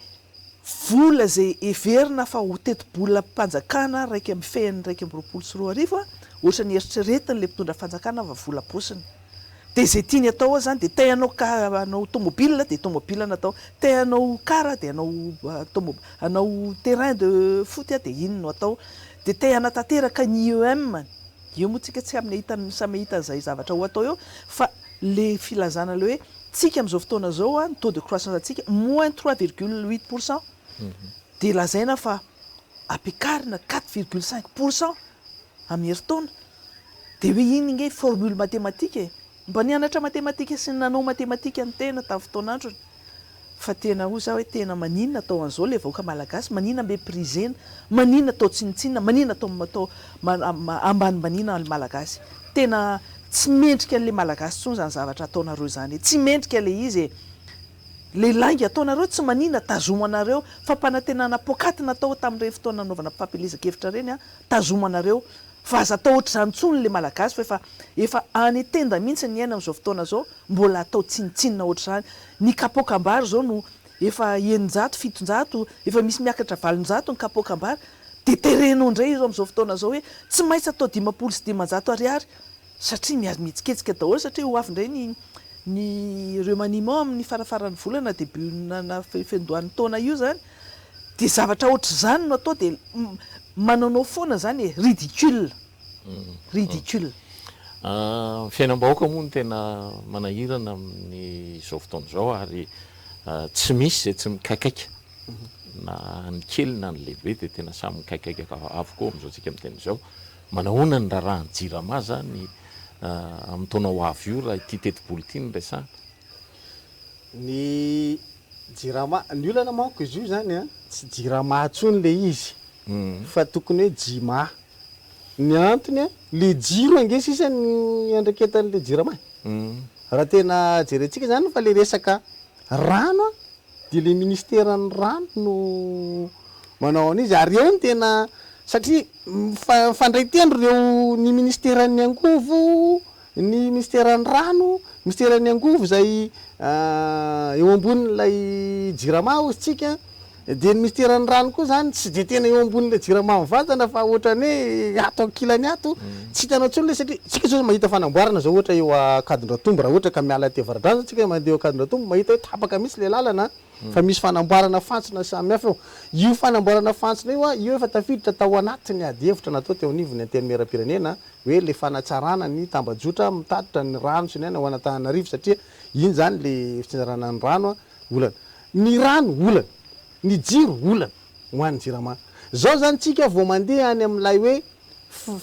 vola izay heverina fa ho tetibolam-panjakana 21 fean'ny 2021 a, ohatran'ny eritreretin'ilay mpitondra fanjakana fa vola paosiny. Dia izay tiany atao ao izany dia te hanao hanao tomobile dia tomobile no atao, te hanao car dia hanao tomo- hanao terrain de foot dia iny no atao, dia te hanatanteraka ny IEM, eo moa tsika tsy samy hahita samy hahita an'izay zavatra ho atao eo fa le filazana le hoe tsika amin'izao fotoana izao a, ny taux de croissance antsika moins 3,8 % dia lazaina fa ampiakarina 4,5 % amin'ny herintaona, dia hoe iny nge formule mathématique e, mba nianatra matematika sy nanao matematika ny tena tamin'ny fotoan'androny fa tena hoy za hoe tena maninona atao an'izao le vahoaka malagasy, maninona méprisena, maninona atao tsinontsinona, maninona atao atao ambanimbaniana ny malagasy. Tena tsy mendrika an'le malagasy intsony zany zavatra ataonareo zany e, tsy mendrika le izy e. Le lainga ataonareo tsy maninona, tazomanareo fampanantenana poakaty natao tamin'ireny fotoana nanaovana fampielezan-kevitra ireny a, tazomanareo fa aza atao ohatr'izany intsony le malagasy fa efa efa any tenda mihitsy ny aina amin'izao fotoana izao, mbola atao tsinontsinona ohatr'izany. Ny kapoakam-bary izao no efa 600, 700, efa misy miakatra 800 ny kapoakam-bary, dia terenao indray ireo amin'izao fotoana izao hoe tsy maintsy atao 550 ariary satria miha-mihetsiketsika daholo satria ho avy indray ny ny remaniement amin'ny farafaran'ny volana début na na fiandohan'ny taona io zany dia zavatra ohatr'izany no atao dia manaonao foana zany e, ridicule, ridicule. Ny fiainam-bahoaka moa no tena manahirana amin'izao fotoana izao ary tsy misy izay tsy mikaikaika na ny kely na ny lehibe dia tena samy mikaikaika avokoa amin'izao tsika miteny izao. Manahoana ny raharahan'ny Jirama zany amin'ny taona ho avy io raha ity tetibola ity no resahana? Ny Jirama, ny olana manko izy io zany a, tsy Jirama intsony le izy fa tokony hoe Jima. Ny antony a, le jiro ange sisa no iandraiketan'le Jirama e. Raha tena jerentsika izany fa le resaka rano an, dia le ministeran'ny rano no manao an'izy ary eo no tena satria mifandray tendro ireo ny ministeran'ny angovo, ny ministeran'ny rano, ministeran'ny angovo izay eo ambonin'ilay jirama hozy tsika, dia ny ministeran'ny rano koa izany tsy dia tena eo ambonin'ilay jirama mivantana fa ohatran'ny hoe ato ankilany ato, tsy hitanao intsony ilay satria tsika zao mahita fanamboarana zao ohatra eo Ankadindratombo raha ohatra ka miala aty Avaradrano zao tsika mandeha eo Ankadindratombo mahita hoe tapaka mihitsy ilay lalana fa misy fanamboarana fantsona samihafa eo. Io fanamboarana fantsona io an, io efa tafiditra tao anatin'ny ady hevitra natao teo anivon'ny Antenimierampirenena hoe ilay fanatsarana ny tambajotra mitatitra ny rano sy ny aina ho an'Antananarivo satria iny izany ilay fitsinjarana ny rano olana. Ny rano olana, ny jiro olana ho an'ny Jirama. Izao izany tsika vao mandeha any amin'ilay hoe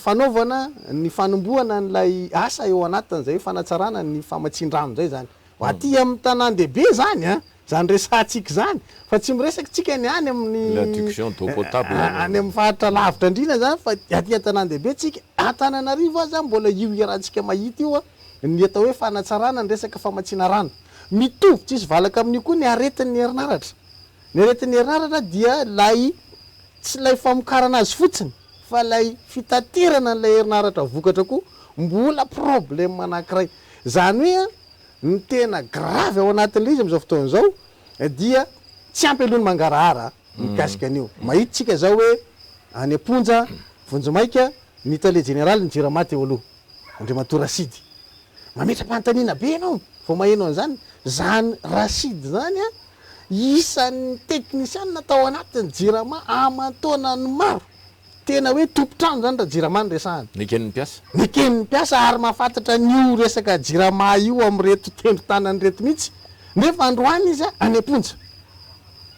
fanaovana ny fanombohana an'ilay asa eo anatin'izay hoe fanatsarana ny famatsian-drano izay izany. Aty amin'ny tanàn-dehibe izany an, izany resahantsika izany, fa tsy miresaka tsika ny any amin'ny L'adduction d'eau potable. any amin'ny faritra lavitra indrindra izany fa aty an-tanàn-dehibe tsika. Antananarivo aza mbola io iarahantsika mahita io ny atao hoe fanatsarana ny resaka famatsiana rano. Mitovy tsisy valaka amin'io koa ny aretin'ny herinaratra. Ny aretin'ny herinaratra dia ilay tsy ilay famokarana azy fotsiny fa ilay fitaterana an'ilay herinaratra vokatra koa mbola problème anankiray. Izany hoe ny tena grave ao anatin'ilay izy amin'izao fotoana izao dia tsy ampy aloha ny mangarahara mikasika an'io. Mahita isika izao hoe any am-ponja vonjimaika ny tale jeneralin'ny Jirama teo aloha, Andriamatoa Rasidy. Mametra-panontaniana be ianao vao maheno an'izany. Izany Rasidy izany an, isan'ny teknisianina tao anatin'ny Jirama aman-taonany maro. Tena hoe tompon-trano izany raha Jirama no resahana. Neken'ny mpiasa. Neken'ny mpiasa ary mahafantatra an'io resaka Jirama io amin'ireto tendron-tanana ireto mihitsy. Nefa androany izy any am-ponja.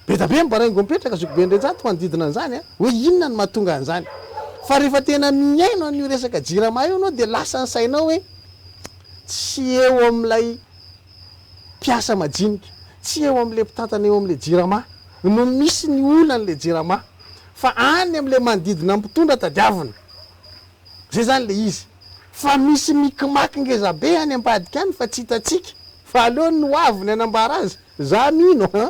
Be dia be ny baraingo mipetraka zokibe Andrianjato manodidina an'izany hoe inona no mahatonga an'izany. Fa rehefa tena mihaino an'io resaka Jirama io ianao dia lasa ny sainao hoe tsy eo amin'ilay mpiasa majinika, tsy eo amin'ilay mpitantana eo amin'ilay Jirama no misy ny olan'ilay Jirama fa any amin'ilay manodidina ny mpitondra tadiavina. Zay zany ilay izy. Fa misy mikimaky ngezabe any ambadika any fa tsy hitantsika. Fa aleo ny ho avy ny hanambara azy. Za mino an!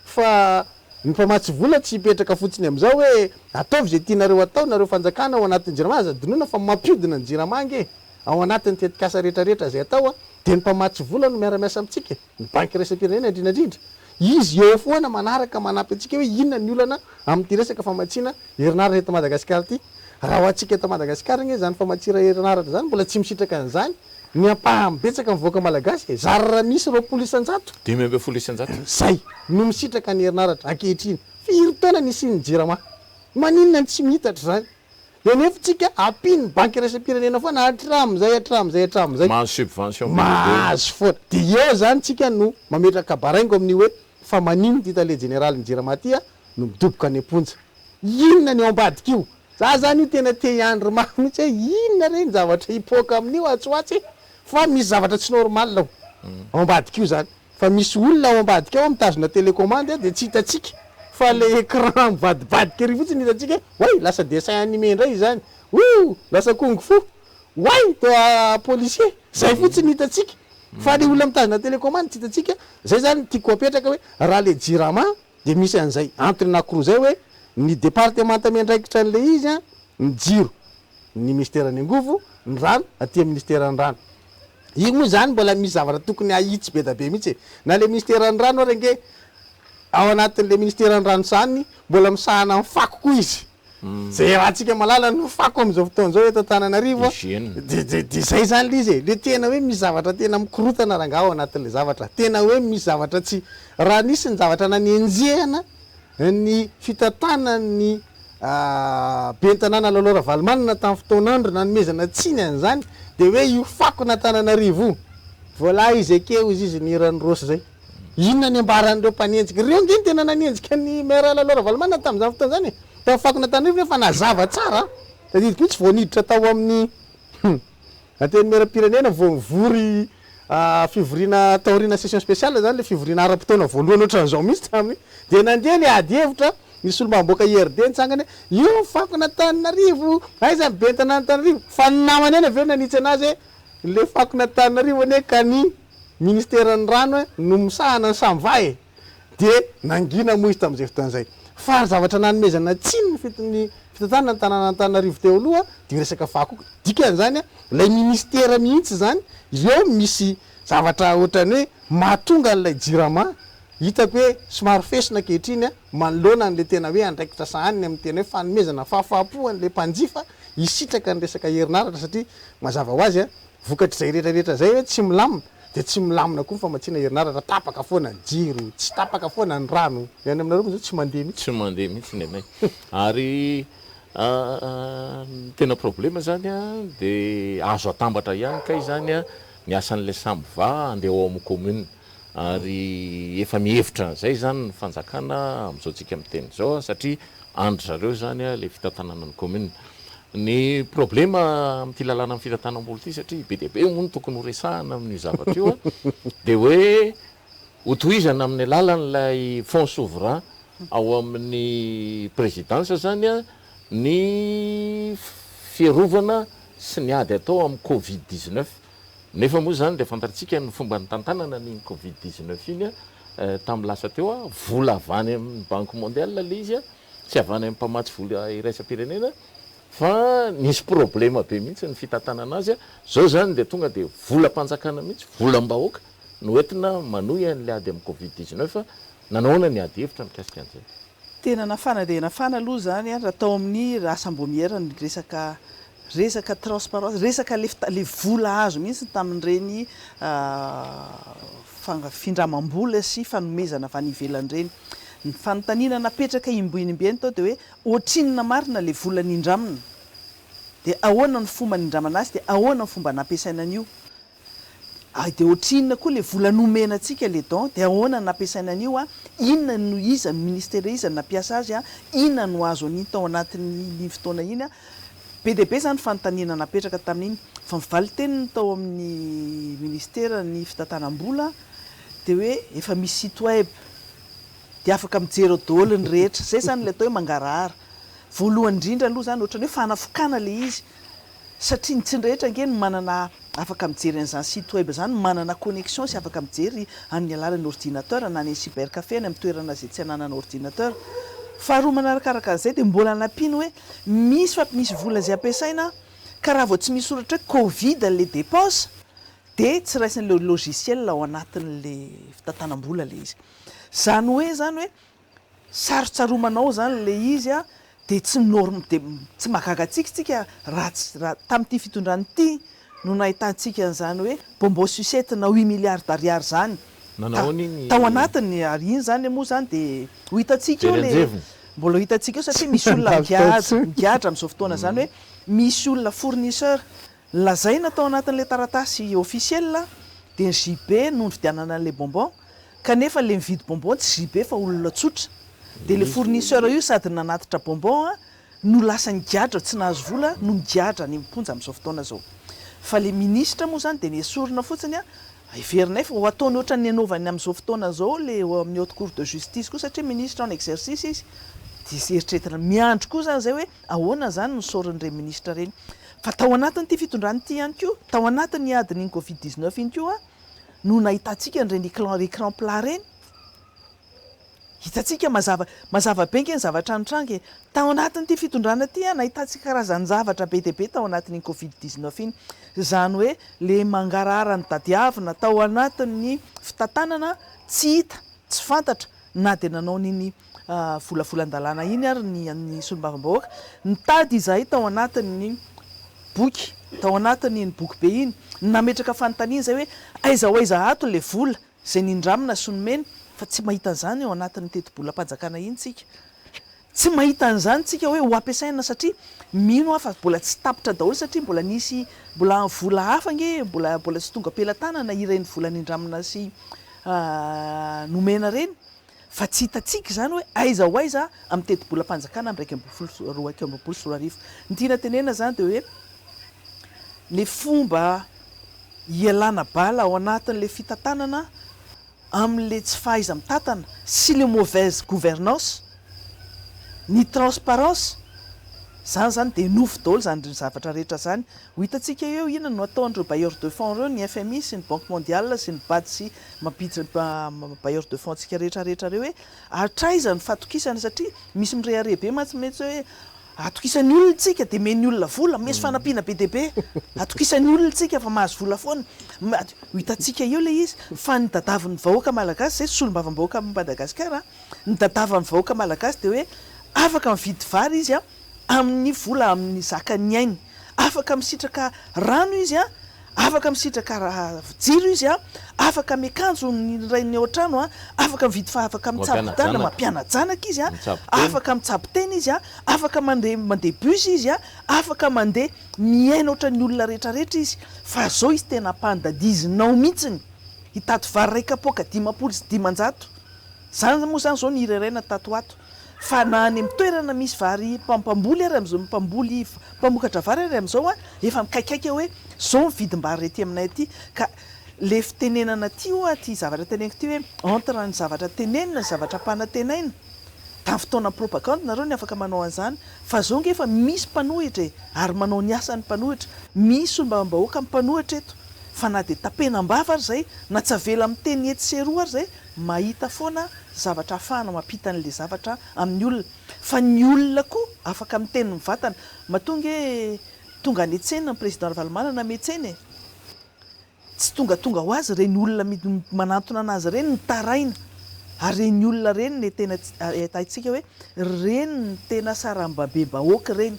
Fa ny mpamatsy vola tsy hipetraka fotsiny amin'izao hoe ataovy izay tianareo atao nareo fanjakana ao anatin'ny jirama, aza adinoina fa mampiodina ny jirama ange ao anatin'ny tetikasa rehetra rehetra izay atao dia ny mpamatsy vola no miara-miasa amintsika e, ny banky iraisam-pirenena indrindra indrindra, izy eo foana manaraka manampy antsika hoe inona ny olana amin'ity resaka famatsiana herinaratra eto Madagasikara ity, raha ho antsika eto Madagasikara ange izany famatsiana herinaratra izany mbola tsy misitraka an'izany Ny ampahany betsaka ny vahoaka malagasy e, zara raha misy 20%. 15%. Zay no misitraka ny herinaratra ankehitriny. Firy taona nisian'ny jirama? Maninona no tsy miitatra izany? Dia nefa tsika ampian'ny banky iraisam-pirenena foana hatramin'izay hatramin'izay hatramin'izay. Mahazo subvention be dia be. Mahazo foana. Dia eo izany tsika no mametraka baraingo amin'io hoe fa maninona ity tale jeneralin'ny jirama ity no midoboka any am-ponja? Inona ny ao ambadik'io? Za zany io tena te hiandry mafy mihitsy hoe inona re ny zavatra hipoaka amin'io atsy ho atsy e! Fa misy zavatra tsy normal ao ao ambadika io zany. Fa misy olona ao ambadika ao mitazona télécommande dia tsy hitantsika fa le écran mivadibadika ery fotsiny no hitantsika hoe oay lasa dessin animé indray izany, ouh lasa kung fu, oay toa policier, zay fotsiny no hitantsika fa le olona mitazona télécommande tsy hitantsika. Zay zany no tiako apetraka hoe raha le jirama Dia misy an'izay antony anankiroa izay hoe ny departemanta miandraikitra an'ilay izy an, ny jiro, ny minisiteran'ny angovo, ny rano, aty amin'ny minisiteran'ny rano. Io moa izany mbola misy zavatra tokony hahitsy be da be mihitsy e. Na ilay minisiteran'ny rano ary ange ao anatin'ilay minisiteran'ny rano izany mbola misahana ny fako koa izy. Zay iarahantsika mahalala ny fako amin'izao fotoana izao eto Antananarivo a, de de de zay zany le izy e, le tena hoe misy zavatra tena mikorotana rangaha ao anatin'le zavatra, tena hoe misy zavatra tsy, raha nisy ny zavatra nanenjehana ny fitantanan'ny ben'ny tanàna Lalao Ravalomanana tamin'ny fotoan'andro nanomezana tsiny an'izany de hoe io fakon'Antananarivo io, voilà izy akeo izy izy nihiran'i Rossy zay. Inona ny ambaran'ireo mpanenjika? Ireo ange no tena nanenjika ny maire Lalao Ravalomanana tamin'izany fotoana izany e! Tamin'ny fakon'Antananarivo nefa nazava tsara an! Tadidiko mihitsy vao niditra tao amin'ny Antenimierampirenena vao nivory fivoriana taoriana session spéciale izany ilay fivoriana ara-potoana voalohany ohatran'izao mihitsy tamin'ny dia nandeha ilay ady hevitra ny solombavambahoaka IRD nitsangana hoe io ny fakon'Antananarivo, aiza ny ben'ny tanàn'Antananarivo? Fa ny namany ihany avy eo nanitsy an'azy hoe ilay fakon'Antananarivo anie ka ny. Ministeran'ny rano no misahana ny Samva e! Dia nangina moa izy tamin'izay fotoana izay. Fa ny zavatra nanomezana tsiny ny fit- ny fitantanana ny tanànan'Antananarivo teo aloha dia resaka fako io. Dikan'izany, ilay ministera mihitsy izany eo misy zavatra ohatran'ny hoe mahatonga an'ilay Jirama hitako hoe somary fesina ankehitriny manoloana an'ilay tena hoe andraikitra sahaniny amin'ny tena hoe fanomezana fahafahampo an'ilay mpanjifa hisitraka ny resaka herinaratra satria mazava ho azy Vokatr'izay rehetra rehetra izay hoe tsy milamina dia tsy milamina koa ny famatsiana herinaratra, tapaka foana ny jiro, tsy tapaka foana ny rano. Ny any aminareo moa izao tsy mandeha mihitsy. Tsy mandeha mihitsy ny anay. Ary ny tena problema izany dia azo atambatra ihany kay izany ny asan'ilay Samva handeha ao amin'ny commune. Ary efa mihevitra an'izay izany ny fanjakana amin'izao tsika miteny izao satria an-dry zareo izany ilay fitantanana ny commune. Ny problema amin'ity lalànan'ny fitantanam-bola ity satria be dia be moa no tokony ho resahana amin'io zavatra io dia hoe hotohizana amin'ny alalan'ilay fonds souverain ao amin'ny présidence izany ny fiarovana sy ny ady atao amin'ny covid 19. Nefa moa izany dia fantatsika ny fomba nitantanana an'iny covid 19 iny tamin'ny lasa teo, vola avy any amin'ny banque mondiale ilay izy, tsy avy any amin'ny mpamatsy vola iraisam-pirenena fa nisy problema be mihitsy ny fitantanana azy, izao izany dia tonga dia volam-panjakana mihitsy, volam-bahoaka no entina manohy an'ilay ady amin'ny covid 19, nanao ahoana ny ady hevitra mikasika an'izay? Tena nafana dia nafana aloha izany raha tao amin'ny asam-boamiera ny resaka resaka transparence, resaka le le vola azo mihitsy tamin'ireny findramam-bola sy fanomezana avy any ivelany ireny. Ny fanontaniana napetraka imboinimbieny tao dia hoe ohatrinona marina le vola nindramina? Dia ahoana ny fomba nindramana azy? Dia ahoana ny fomba nampiasaina an'io? Ay dia ohatrinona koa le vola nomena antsika le don dia ahoana no nampiasaina an'io a, inona no iza no ministère iza no nampiasa azy a, inona no azo an'iny tao anatin'iny fotoana iny a, be dia be izany fanontaniana napetraka tamin'iny fa ny valin-teniny tao amin'ny ministera ny fitantanam-bola dia hoe efa misy site web dia afaka mijery ao daholo ny rehetra, izay izany ilay atao hoe mangarahara, voalohany indrindra aloha izany ohatran'ny hoe fanafokana ilay izy. Satria ny tsy ny rehetra ange no manana afaka mijery an'izany site web izany, manana connexion sy afaka mijery amin'ny alalan'ny ordinateur na any amin'ny cyber café any amin'ny toerana izay tsy ananana ordinateur. Faharoa manarakaraka an'izay dia mbola nampiany hoe misy fa misy vola izay ampiasaina ka raha vao tsy misy soratra hoe covid ilay dépense dia tsy raisin'ilay logiciel ao anatin'ilay fitantanam-bola ilay izy. Izany hoe izany hoe Sarotsaromana ao zany le izy a, de tsy norm de tsy mahagaga antsika tsika raha tsy raha tamin'ity fitondrana ity no nahitantsika an'izany hoe bonbon sucette na huit milliards d'ariary zany Nanao ahoana iny? tao anatiny ary iny zany moa zany de ho hitantsika eo Very le an-jevony. mbola ho hitantsika eo satria misy olona migadra migadra amin'izao fotoana izany hoe misy olona fournisseur Lazaina tao anatin'ilay taratasy officiel dia ny JB no nividianana an'ilay bonbon kanefa ilay nividy bonbon tsy JB fa olona tsotra dia ilay fournisseur io sady nanatitra bonbon no lasa nigadra tsy nahazo vola no migadra any am-ponja amin'izao fotoana izao fa ilay ministra moa izany dia nesorina fotsiny heverinay fa ho ataony ohatran'ny anaovany amin'izao fotoana izao ilay eo amin'ny haute cour de justice koa satria ministre en exercice izy dia eritreretina miandry koa izany izay hoe Ahoana izany no saorin'ireny minisitra ireny? Fa tao anatin'ity fitondrana ity ihany koa, tao anatin'ny adin'iny covid 19 iny koa no nahitantsika an'ireny écran écran plat ireny. Hitantsika mazava mazava be ange ny zavatra nitranga e. Tao anatin'ity fitondrana ity nahitantsika karazan-javatra be dia be tao anatin'iny covid 19 iny. Izany hoe le mangarahara notadiavina tao anatin'ny fitantanana tsy hita, tsy fantatra na dia nanao an'iny volavolan-dalàna iny ary ny an'ny solombavambahoaka. Nitady izahay tao anatin'ny boky, tao anatin'iny boky be iny, nametraka fanontaniana izahay hoe aiza ho aiza ato ilay vola izay nindramina sy nomena fa tsy mahita an'izany ao anatin'ny tetibolam-panjakana iny tsika. Tsy mahita an'izany tsika hoe ho ampiasaina satria mino aho fa mbola tsy tapitra daholo satria mbola nisy mbola vola hafa ange mbola mbola tsy tonga am-pelatanana ireny vola nindramina sy nomena ireny. Fa tsy hitantsika izany hoe aiza ho aiza amin'ny tetibolam-panjakana amin'ny 2021. Ny tiana tenenina izany dia hoe ny fomba hialana bala ao anatin'ilay fitantanana amin'ilay tsy fahaiza-mitantana sy ilay mauvaise gouvernance, ny transparence. Zany zany dia nofy daholo zany zavatra rehetra zany. Ho hitantsika eo inona no ataon'ireo bailleurs de fonds ireo, ny FMI sy ny Banque mondiale sy ny bad sy mampiditra bailleurs de fonds antsika rehetra rehetra ireo hoe hatraiza ny fahatokisana satria misy mirehareha be mantsy mihitsy hoe atokisan'ny olona tsika dia omen'ny olona vola, misy fanampiana be dia be, atokisan'ny olona tsika fa mahazo vola foana. Ho hitantsika eo ilay izy fa ny tadavin'ny vahoaka malagasy, izay solombavambahoaka Madagasikara, Ny dadavan'ny vahoaka malagasy dia hoe afaka mividy vary izy amin'ny vola amin'ny zakan'ny ainy, afaka misitraka rano izy, afaka misitraka jiro izy, afaka miakanjo ny rainy ao an-trano, afaka mividy fa afaka mitsabo tena, mampiana-janaka izy, afaka mitsabo tena izy, afaka mandeha mandeha bus izy, afaka mandeha miaina ohatran'ny olona rehetra rehetra izy, fa zao izy tena ampandadizinao mihitsiny hitady vary iray kapoaka 550. Zany moa zany zao no hireraina tato ho ato fa na any amin'ny toerana misy vary mpamboly ary amin'izao mpamboly mpamokatra vary ary amin'izao an efa mikaikaika hoe zao ny vidim-bary ety aminay aty ka le fitenenana aty oa ty zavatra teneniko ty hoe entre ny zavatra tenenina sy zavatra ampanantenaina tamin'ny fotoana propagande nareo ny afaka manao an'izany fa zao nge efa misy mpanohitra e ary manao ny asany mpanohitra misy solombavambahoaka mpanohitra eto fa na dia tapenam-bava ary zay na tsy avela miteny etsy sy eroa ary zay Mahita foana zavatra ahafahana mampita an'le zavatra amin'ny olona. Fa ny olona koa afaka miteny mivantana. Matoa nge tonga any an-tsena ny président Ravalomanana miantsena e! Tsy tongatonga ho azy ireny olona manantona anazy ireny mitaraina. Ary ireny olona ireny no tena haintsika hoe ireny no tena sarambabem-bahoaka ireny.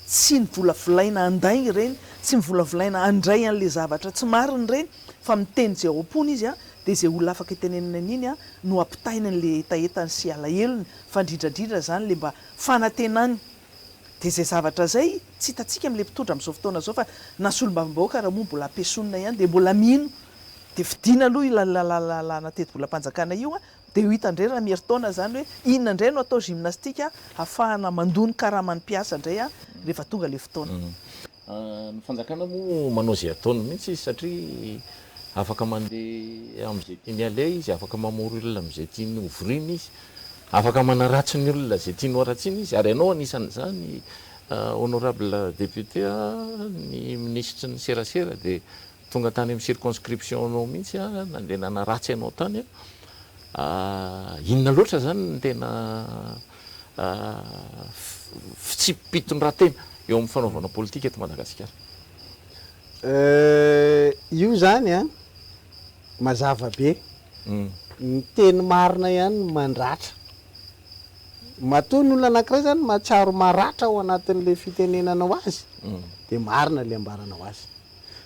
Tsy novolavolaina handainga ireny, tsy novolavolaina handray an'le zavatra tsy marina ireny fa miteny izay ao am-pony izy dia izay olona afaka itenenana an'iny no ampitainy an'ilay hetahetany sy alahelony fa indrindra indrindra izany ilay mba fanantenany dia izay zavatra izay tsy hitantsika amin'ilay mpitondra amin'izao fotoana izao fa na solombavambahoaka ary moa mbola ampiesonina ihany dia mbola mino dia fidiana aloha io lalàna tetibolam-panjakana io dia ho hita indray raha miherintaona izany hoe inona indray no atao gymnastique hahafahana mandoa ny karaman'ny mpiasa indray rehefa tonga ilay fotoana. Ny fanjakana moa manao izay ataony mihitsy izy satria afaka mandeha amin'izay tiany aleha izy, afaka mamory olona amin'izay tiany hovoriana izy, afaka manaratsy ny olona izay tiany hoharatsiana izy ary ianao anisan'izany honorable député a, ny minisitry ny serasera dia tonga tany amin'ny circonscription-nao mihitsy nandeha nanaratsy anao tany a, inona loatra izany no tena fitsipi-pitondran-tena eo amin'ny fanaovana politika eto Madagasikara? Io izany an, mazava be. Ny teny marina ihany no mandratra. Matoa ny olona anankiray izany mahatsiaro maratra ao anatin'ilay fitenenanao azy, dia marina ilay ambaranao azy.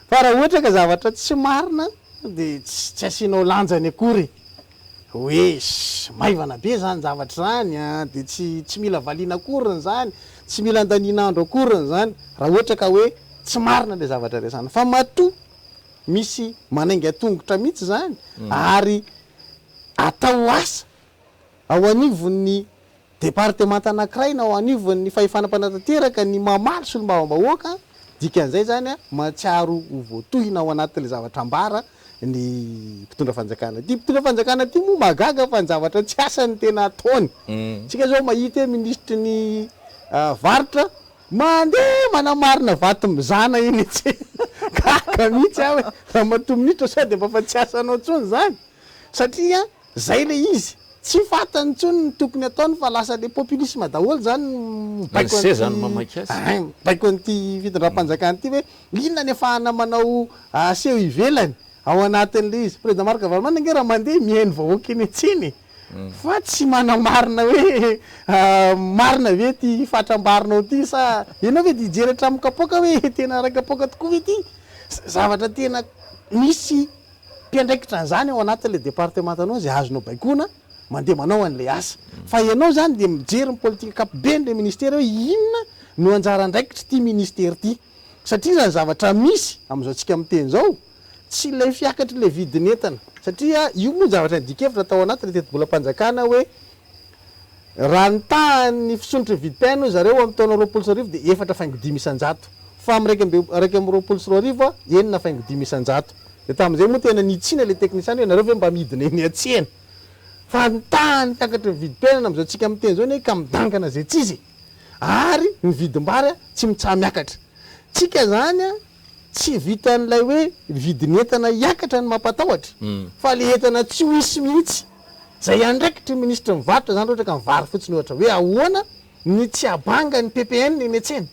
Fa raha ohatra ka zavatra tsy marina dia tsy asianao lanjany akory. Hoe maivana be zany zavatra zany an, de tsy tsy mila valiana akoriny zany, tsy mila andaniana andro akoriny zany, raha ohatra ka hoe tsy marina le zavatra resahana. Fa matoa misy manainga tongotra mihitsy zany ary atao asa ao anivon'ny Departemanta anankiray na ao anivon'ny fahefana mpanatanteraka ny mamaly solombavambahoaka, dikan'izay izany mahatsiaro ho voatohina ao anatin'ilay zavatra ambara ny mpitondra fanjakana. Ity mpitondra fanjakana ity moa mahagaga fa ny zavatra tsy asany no tena ataony. Tsika izao mahita hoe minisitry ny varotra mandeha manamarina vato mizana eny an-tsena. Gaga mihitsy aho hoe ramatoa minisitra sao dia mba efa tsy asanao intsony izany satria Zay le izy, tsy fantany intsony ny tokony ataony fa lasa le populisme daholo zany no mibaiko Ny seza no mamaky azy. an'ity, mibaiko an'ity fitondram-panjakana ity hoe inona ny afahana manao seho ivelany ao anatin'le izy. Président Marc Ravalomanana ange raha mandeha mihaino vahoaka eny an-tsena e, fa tsy manamarina hoe marina ve ity fatram-barinao ity sa ianao ve dia hijery hatramin'ny kapoaka hoe tena iray kapoaka tokoa ve ity? Zavatra tena misy mpiandraikitra an'izany ao anatin'ilay departemantanao izay azonao baikoana mandeha manao an'ilay asa. Fa ianao izany dia mijery ny politika ankapoben'ilay ministera hoe inona no anjara andraikitr'ity ministera ity. Satria raha ny zavatra misy amin'izao tsika miteny izao, tsy ilay fiakatr'ilay vidin'entana. Satria io moa ny zavatra nidian-kevitra tao anatin'ilay tetibolam-panjakana hoe Raha ny tahan'ny fisondrotry ny vidim-piainana hoy zareo amin'ny taona 2020 dia 4,5%, fa amin'ny 2021 6,5%. Dia tamin'izay moa tena nitsiana ilay teknisiana hoe nareo ve mba midina eny an-tsena? Fa ny tahan'ny fiakatry ny vidim-piainana amin'izao tsika miteny izao anie ka midangana izay tsy izy e! Ary ny vidim-bary tsy mitsaha-miakatra. Tsika zany tsy vitan'ilay hoe vidin'ny entana hiakatra no mampatahotra fa le entana tsy ho hisy mihitsy. Zay andraikitry ny minisitry ny varotra zany raha ohatra ka ny vary fotsiny ohatra hoe ahoana ny tsy habanga ny ppn eny an-tsena.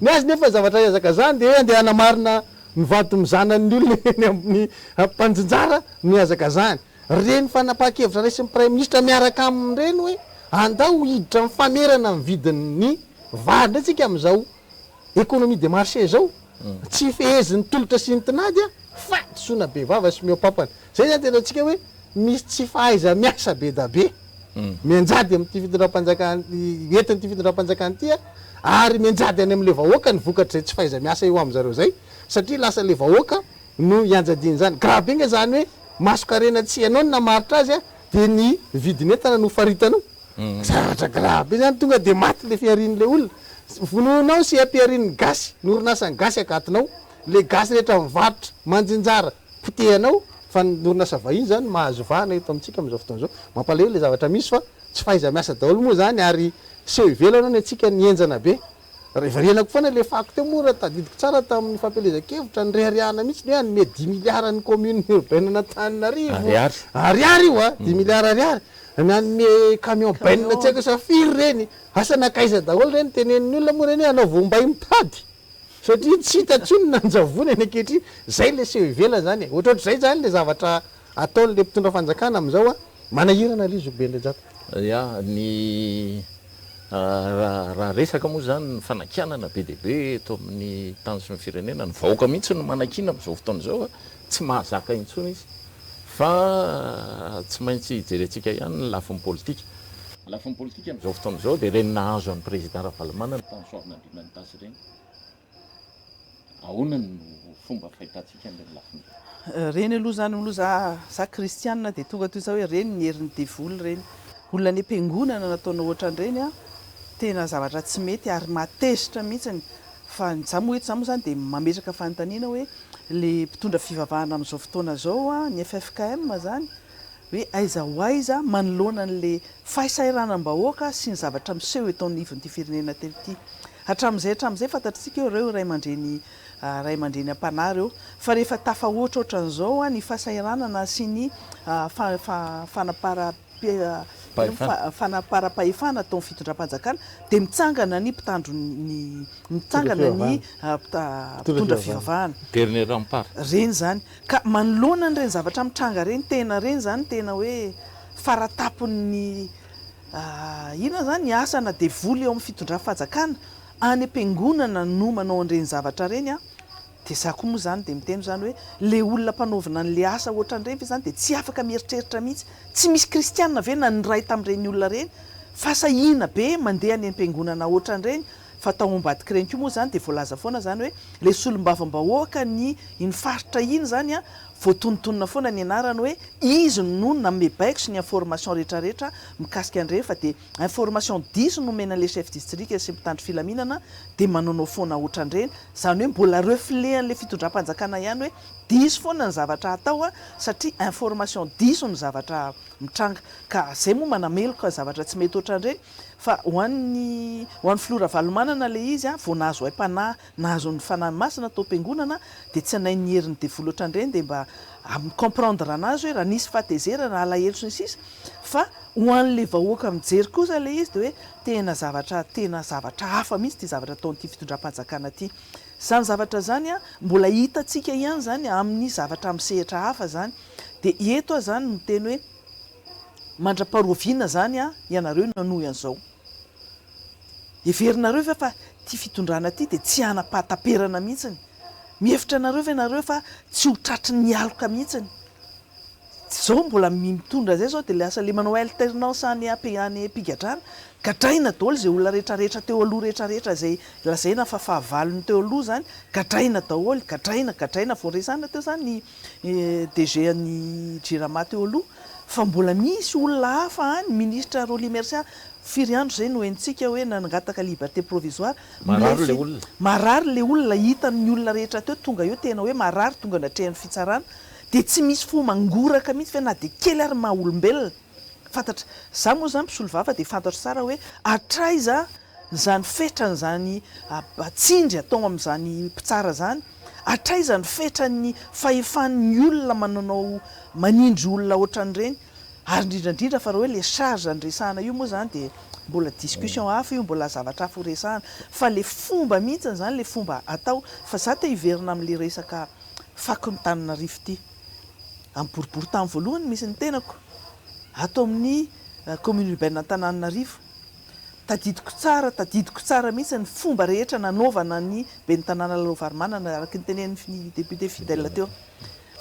Ny azy nefa zavatra ihazakazahany dia hoe andeha hanamarina ny vato mizanan'ny olona eny amin'ny mpanjinjara no ihazakazahany. Ireny fanapahan-kevitra raisin'ny Praiminisitra miaraka aminy ireny hoe andao hiditra amin'ny famerana ny vidin'ny vary indray tsika amin'izao économie de marché izao, tsy fehezin'ny tolotra sy ny tinady fa disoana be vava sy mihoa-pampana. Izay izany tena antsika hoe misy tsy fahaiza-miasa be da be mianjady amin'ity fitondram-panjakana entin'ity fitondram-panjakana ity ary mianjady any amin'ilay vahoaka ny vokatr'izay tsy fahaiza-miasa eo amin'zareo izay satria lasa ilay vahoaka no ianjadian'izany. Grave be nge izany hoe mason-karena tsy ianao no namaritra azy dia ny vidin'entana no faritanao. Zavatra grave be zany, tonga dia maty le fiharian'le olona. Vonoinao sy ampiharin'ny gasy, ny orinasan'ny gasy akatonao, le gasy rehetra mivarotra, manjinjara, potehanao, fa ny orinasa vahiny zany mahazo vahana eto amintsika amin'izao fotoana izao. Mampalahelo le zavatra misy fa tsy fahaiza-miasa daholo moa zany ary seho ivelany hono antsika ny henjana be. Varianako foana le fako teo moa raha tadidiko tsara tamin'ny fampielezan-kevitra nireharehana mihitsy ny hoe hanome dix milliards ny commune urbaine an'Antananarivo. Ariary. Ariary io a, dix milliards ariary. Nanome camion benne tsy haiko sa firy ireny, asa nankaiza daholo ireny, tenenin'ny olona moa ireny hoe hanao voambay mitady satria tsy hita intsony ny nanjavona eny ankehitriny, zay le seho ivelany zany e, ohatrohatr'izay zany le zavatra ataon'le mpitondra fanjakana amin'izao a, manahirana le izy Zokibe Andrianjato. Ya, ny raha resaka moa izany ny fanakianana be dia be eto amin'ny tany sy ny firenena, ny vahoaka mihitsy no manakiana amin'izao fotoana izao a, tsy mahazaka intsony izy fa tsy maintsy jerentsika ihany ny lafiny politika. Ny lafiny politika amin'izao fotoana izao dia ireny nahazo an'ny Président Ravalomanana tany Soavinandriana Itasy ireny. Ahoana no fomba fahitantsika an'ireny lafiny ireny? Ireny aloha izany aloha za za kristianina dia tonga toy izao hoe ireny ny herin'ny devoly ireny. Olona any am-piangonana nataonao ohatran'ireny an, tena zavatra tsy mety ary mahatezitra mihitsiny. Fa za moa eto za moa izany dia mametraka fanontaniana hoe le mpitondra fivavahana amin'izao fotoana izao, ny ffkm izany, hoe aiza ho aiza manoloana an'le fahasahiranam-bahoaka sy ny zavatra miseho eto anivon'ity firenena ity. Hatramin'izay hatramin'izay fantatr'tsika hoe ireo ray aman-dreny ray aman-dreny am-panahy ireo, fa rehefa tafahoatra ohatran'izao ny fahasahiranana sy ny fanapara fanaparam-pahefana ataon'ny fitondram-panjakana dia mitsangana ny mpitandro ny mitsangana ny mpitondra fivavahana. Dernier rempart. Ireny izany. Ka manoloana an'ireny zavatra mitranga ireny, tena ireny izany tena hoe faratapon'ny inona izany, ny asana devoly eo amin'ny fitondram-panjakana, any am-piangonana no manao an'ireny zavatra ireny an. Dia za koa moa izany dia miteny izany hoe le olona mpanaovina an'le asa ohatran'ireny ve izany dia tsy afaka mieritreritra mihitsy? Tsy misy kristiana ve na ny iray tamin'ireny olona ireny? Fahasahiana be mandeha any am-piangonana ohatran'ireny fa tao ambadik'ireny koa moa izany dia voalaza foana izany hoe le solombavambahoaka ny iny faritra iny izany an voatonontonona foana ny anarany hoe izy no nanome baiko sy ny information rehetrarehetra mikasika an'ireny fa dia Information diso nomena an'le chef district sy mpitandro filaminana dia manaonao foana otran'ireny, zany hoe mbola reflet an'le fitondram-panjakana ihany hoe diso foana ny zavatra atao satria information diso ny zavatra mitranga ka zay moa manameloka zavatra tsy mety otran'ireny fa ho an'ny ho an'ny filoha Ravalomanana le izy vao nahazo aim-panahy nahazo ny fanahy masina tao am-piangonana dia tsy hanain'ny herin'ny devoly otran'ireny dia mba mi-comprendre anazy hoe raha nisy fahatezerana alahelo sy ny sisa Fa ho an'ilay vahoaka mijery kosa ilay izy dia hoe tena zavatra tena zavatra hafa mihitsy ity zavatra ataon'ity fitondram-panjakana ity. Izany zavatra izany an, mbola hitantsika ihany izany amin'ny zavatra amin'ny sehatra hafa izany. Dia eto aho izany miteny hoe mandra-paharoviana izany an, ianareo no hanohy an'izao. Heverinareo ve fa ity fitondrana ity dia tsy hanam-pahataperana mihitsiny? Mihevitra anareo ve nareo fa tsy ho tratry ny aloka mihitsiny? Zao mbola mitondra zay zao de lasa le manao alternance any any am-pigadrana, gadraina daholo zay olona rehetra rehetra teo aloha rehetra rehetra zay lazaina fa fahavalony teo aloha zany, gadraina daholo, gadraina, gadraina, vao resahina teo zany ny DG an'ny Jirama teo aloha fa mbola misy olona hafa any, ministra Rolly Mercia firy andro zay no henontsika hoe nangataka liberté provisoire, Marary le olona. Marary le olona, hitan'ny olona rehetra teo tonga eo tena hoe marary tonga natrehan'ny fitsarana, Dia tsy misy fo mangoraka mihitsy ve na dia kely ary maha olombelona? Fantatra, za moa zany mpisolovava dia fantatro tsara hoe hatraiza izany fetran'izany tsindry atao amin'izany mpitsara izany? Hatraiza ny fetran'ny fahefan'ny olona mananao manindry olona ohatran'ireny? Ary indrindra indrindra fa raha hoe le charge no resahana io moa izany dia mbola discussion hafa io, mbola zavatra hafa ho resahana. Fa le fomba mihitsiny izany le fomba atao. Fa za te hiverina amin'le resaka fakon'Antananarivo ity. Amin'ny boriborintany voalohany misy ny tenako, ato amin'ny commune urbaine Antananarivo. Tadidiko tsara, tadidiko tsara mihitsy ny fomba rehetra nanaovana ny ben'ny tanàna Lalao Varimanana, araka ny tenenin'ny député Fidèle teo.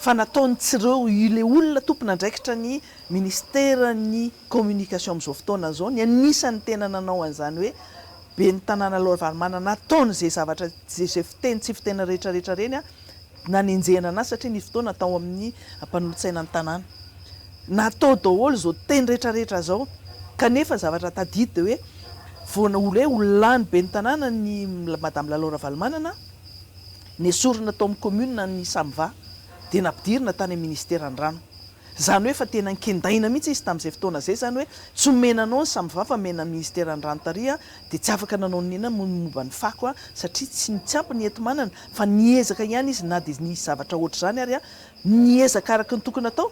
Fa nataony tsy ireo ilay olona tompon'andraikitra ny ministeran'ny communication amin'izao fotoana izao ny anisan'ny tena nanao an'izany hoe ben'ny tanàna Lalao Ravalomanana nataony izay zavatra izay fiteny tsy fiteny rehetra rehetra ireny an, nanenjehana anazy satria nisy fotoana tao amin'ny mpanolotsaina ny tanàna. Natao daholo izao teny rehetra rehetra izao kanefa zavatra tadidy dia hoe vao hoe ho lany ben'ny tanàna ny madame Lalao Ravalomanana, Nesorina tao amin'ny commune ny Samva dia nampidirina tany amin'ny ministeran'ny rano. Izany hoe efa tena nkendaina mihitsy izy tamin'izay fotoana izay, izany hoe tsy omena anao ny Samva fa omena ny ministeran'ny rano tary dia tsy afaka nanao n'inona momba ny fako satria tsy tsy ampy ny enti-manana fa niezaka ihany izy na dia nisy zavatra ohatr'izany ary niezaka araka ny tokony atao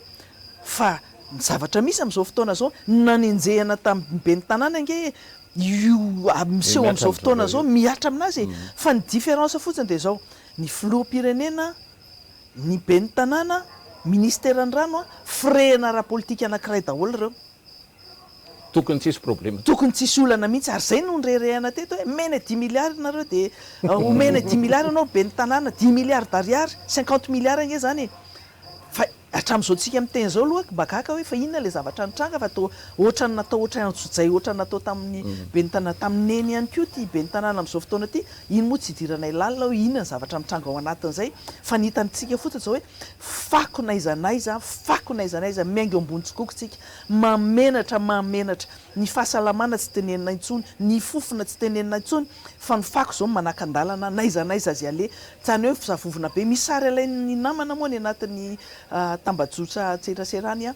fa ny zavatra misy amin'izao fotoana izao ny nanenjehana tamin'ny ben'ny tanàna ange Io miseho amin'izao fotoana izao mihatra aminazy e! Fa ny différence fotsiny dia izao, ny filoham-pirenena, ny ben'ny tanàna, ministeran'ny rano, firehana ara-politika anankiray daholo ireo. Tokony tsisy problème. Tokony tsisy olana mihitsy ary izay no nireharehana teto hoe omena dix milliards nareo dia omena dix milliards ianao ben'ny tanàna, dix milliards d'ariary, cinquante milliards ange izany e! Fa hatramin'izao tsika miteny izao aloha mba gaga hoe fa inona ilay zavatra nitranga fa toa ohatran'ny natao ohatran'ny antsojay ohatran'ny natao tamin'ny ben'ny tanàna tamin'i Neny ihany koa ity ben'ny tanàna amin'izao fotoana ity, iny moa tsy idiranay lalina hoe inona ny zavatra mitranga ao anatin'izay fa ny hitantsika fotsiny izao hoe fako n'aiza n'aiza, fako n'aiza n'aiza, miainga eo ambony tsikoko tsika, mahamenatra, mahamenatra, ny fahasalamana tsy tenenina intsony, ny fofona tsy tenenina intsony fa ny fako izao manakan-dalana n'aiza n'aiza izay aleha, Zany hoe zavovona be. Misy sary alain'ny namana moa any anatin'ny tambajotra tserasera any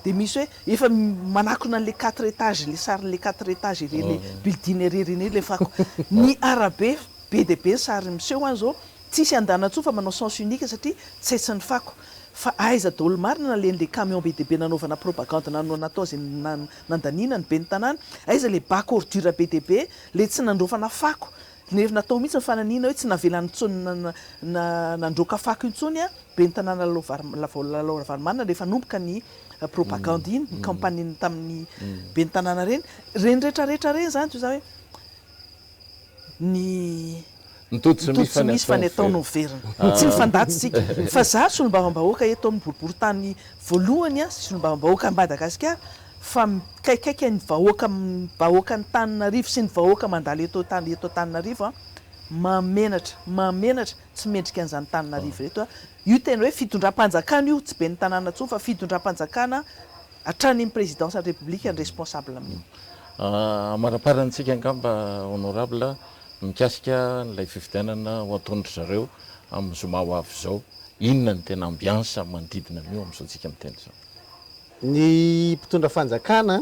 dia misy hoe efa manakona an'ilay quatre étages, ilay sarin'ilay quatre étages ery ilay building ery aoriana ery ilay fako. Ny arabe be dia be ny sary miseho any izao, tsisy andana intsony fa manao sens unique satria tsetsin'ny fako. Fa aiza daholo marina nalehan'ilay camion be dia be nanaovana propagande na natao izay nandaniana ny ben'ny tanàna? Aiza ilay bac ordure be dia be, ilay tsy nandraofana fako? Nefa natao mihitsy ny fananiana hoe tsy navelany intsony nandroaka fako intsony ben'ny tanàna Lalao Ravalomanana rehefa nanomboka ny propagande iny, ny campagne iny tamin'ny ben'ny tanàna ireny. Ireny rehetra rehetra ireny izany toy izany hoe ny Ny tody tsy misy fa ny atao no miverina. Tsy mifandatsy isika. Fa za solombavambahoaka eto amin'ny boriborintany voalohany sy solombavambahoaka Madagasikara fa mikaikaika ny vahoaka vahoakan'Antananarivo sy ny vahoaka mandalo eto eto Antananarivo an, mahamenatra, mahamenatra, tsy mendrika an'izany Tananarivo ireto an, io tena hoe fitondram-panjakana io, tsy ben'ny tanàna intsony fa fitondram-panjakana hatrany amin'ny présidence ny République ny responsable amin'io. Amaraparantsika angamba honorable mikasika an'ilay fifidianana ho ataon-dry zareo amin'ny zoma ho avy izao, inona no tena ambiance manodidina an'io amin'izao tsika miteny izao? Ny mpitondra fanjakana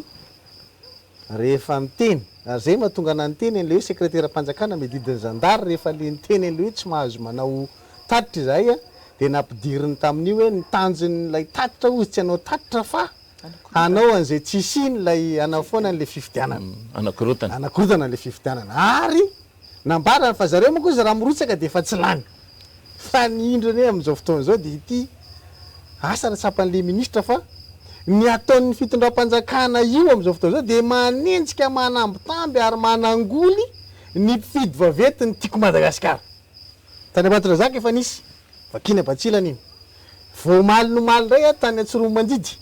rehefa miteny, ary zay mahatonga anah niteny an'ilay hoe sekreteram-panjakana miadidy ny zandary rehefa le niteny an'ilay hoe tsy mahazo manao tatitra izahay a, dia nampidiriny tamin'io hoe ny tanjon'ilay tatitra hozy tsy hanao tatitra fa hanao an'izay tsy hisian'ilay hanafoana an'ilay fifidianana. Hanakorotana. Hanakorotana an'ilay fifidianana. Ary nambarany fa zareo manko hozy raha mirotsaka dia efa tsy lany. Fa ny indro anie amin'izao fotoana izao dia ity asa raha tsapan'ilay ministra fa ny ataon'ny fitondram-panjakana io amin'izao fotoana izao dia manenjika manambitamby ary manangoly ny mpifidy vaventy ny Tiako Madagasikara. Tany Ambatondrazaka efa nisy, vakiana batsilana iny. Vao omaly ny omaly indray aho tany Antsiroanomandidy,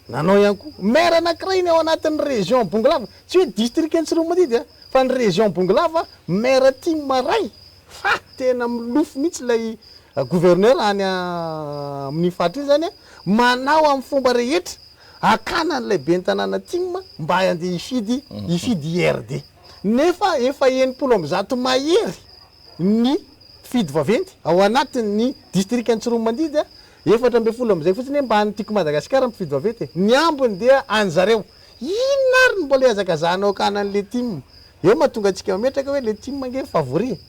nanao ihany koa. Maire anankiray iny ao anatin'ny région Bongolava, tsy hoe district Antsiroanomandidy an, fa ny région Bongolava, maire tim iray. Fa tena milofo mihitsy ilay gouverneur any amin'iny faritra iny zany an, manao amin'ny fomba rehetra hakana an'ilay ben'ny tanàna tim mba handeha hifidy hifidy IRD. Nefa efa 160 mahery ny mpifidy vaventy ao anatin'ny distrikan'i Tsiroanomandidy an, 14 amin'izay fotsiny hoe mba an'ny Tiako Madagasikara ny mpifidy vaventy e, ny ambiny dia an'zareo. Inona ary no mbola ihazakazahanao hakana an'ilay tim? Eo mahatonga antsika mametraka hoe le tim ange favori e.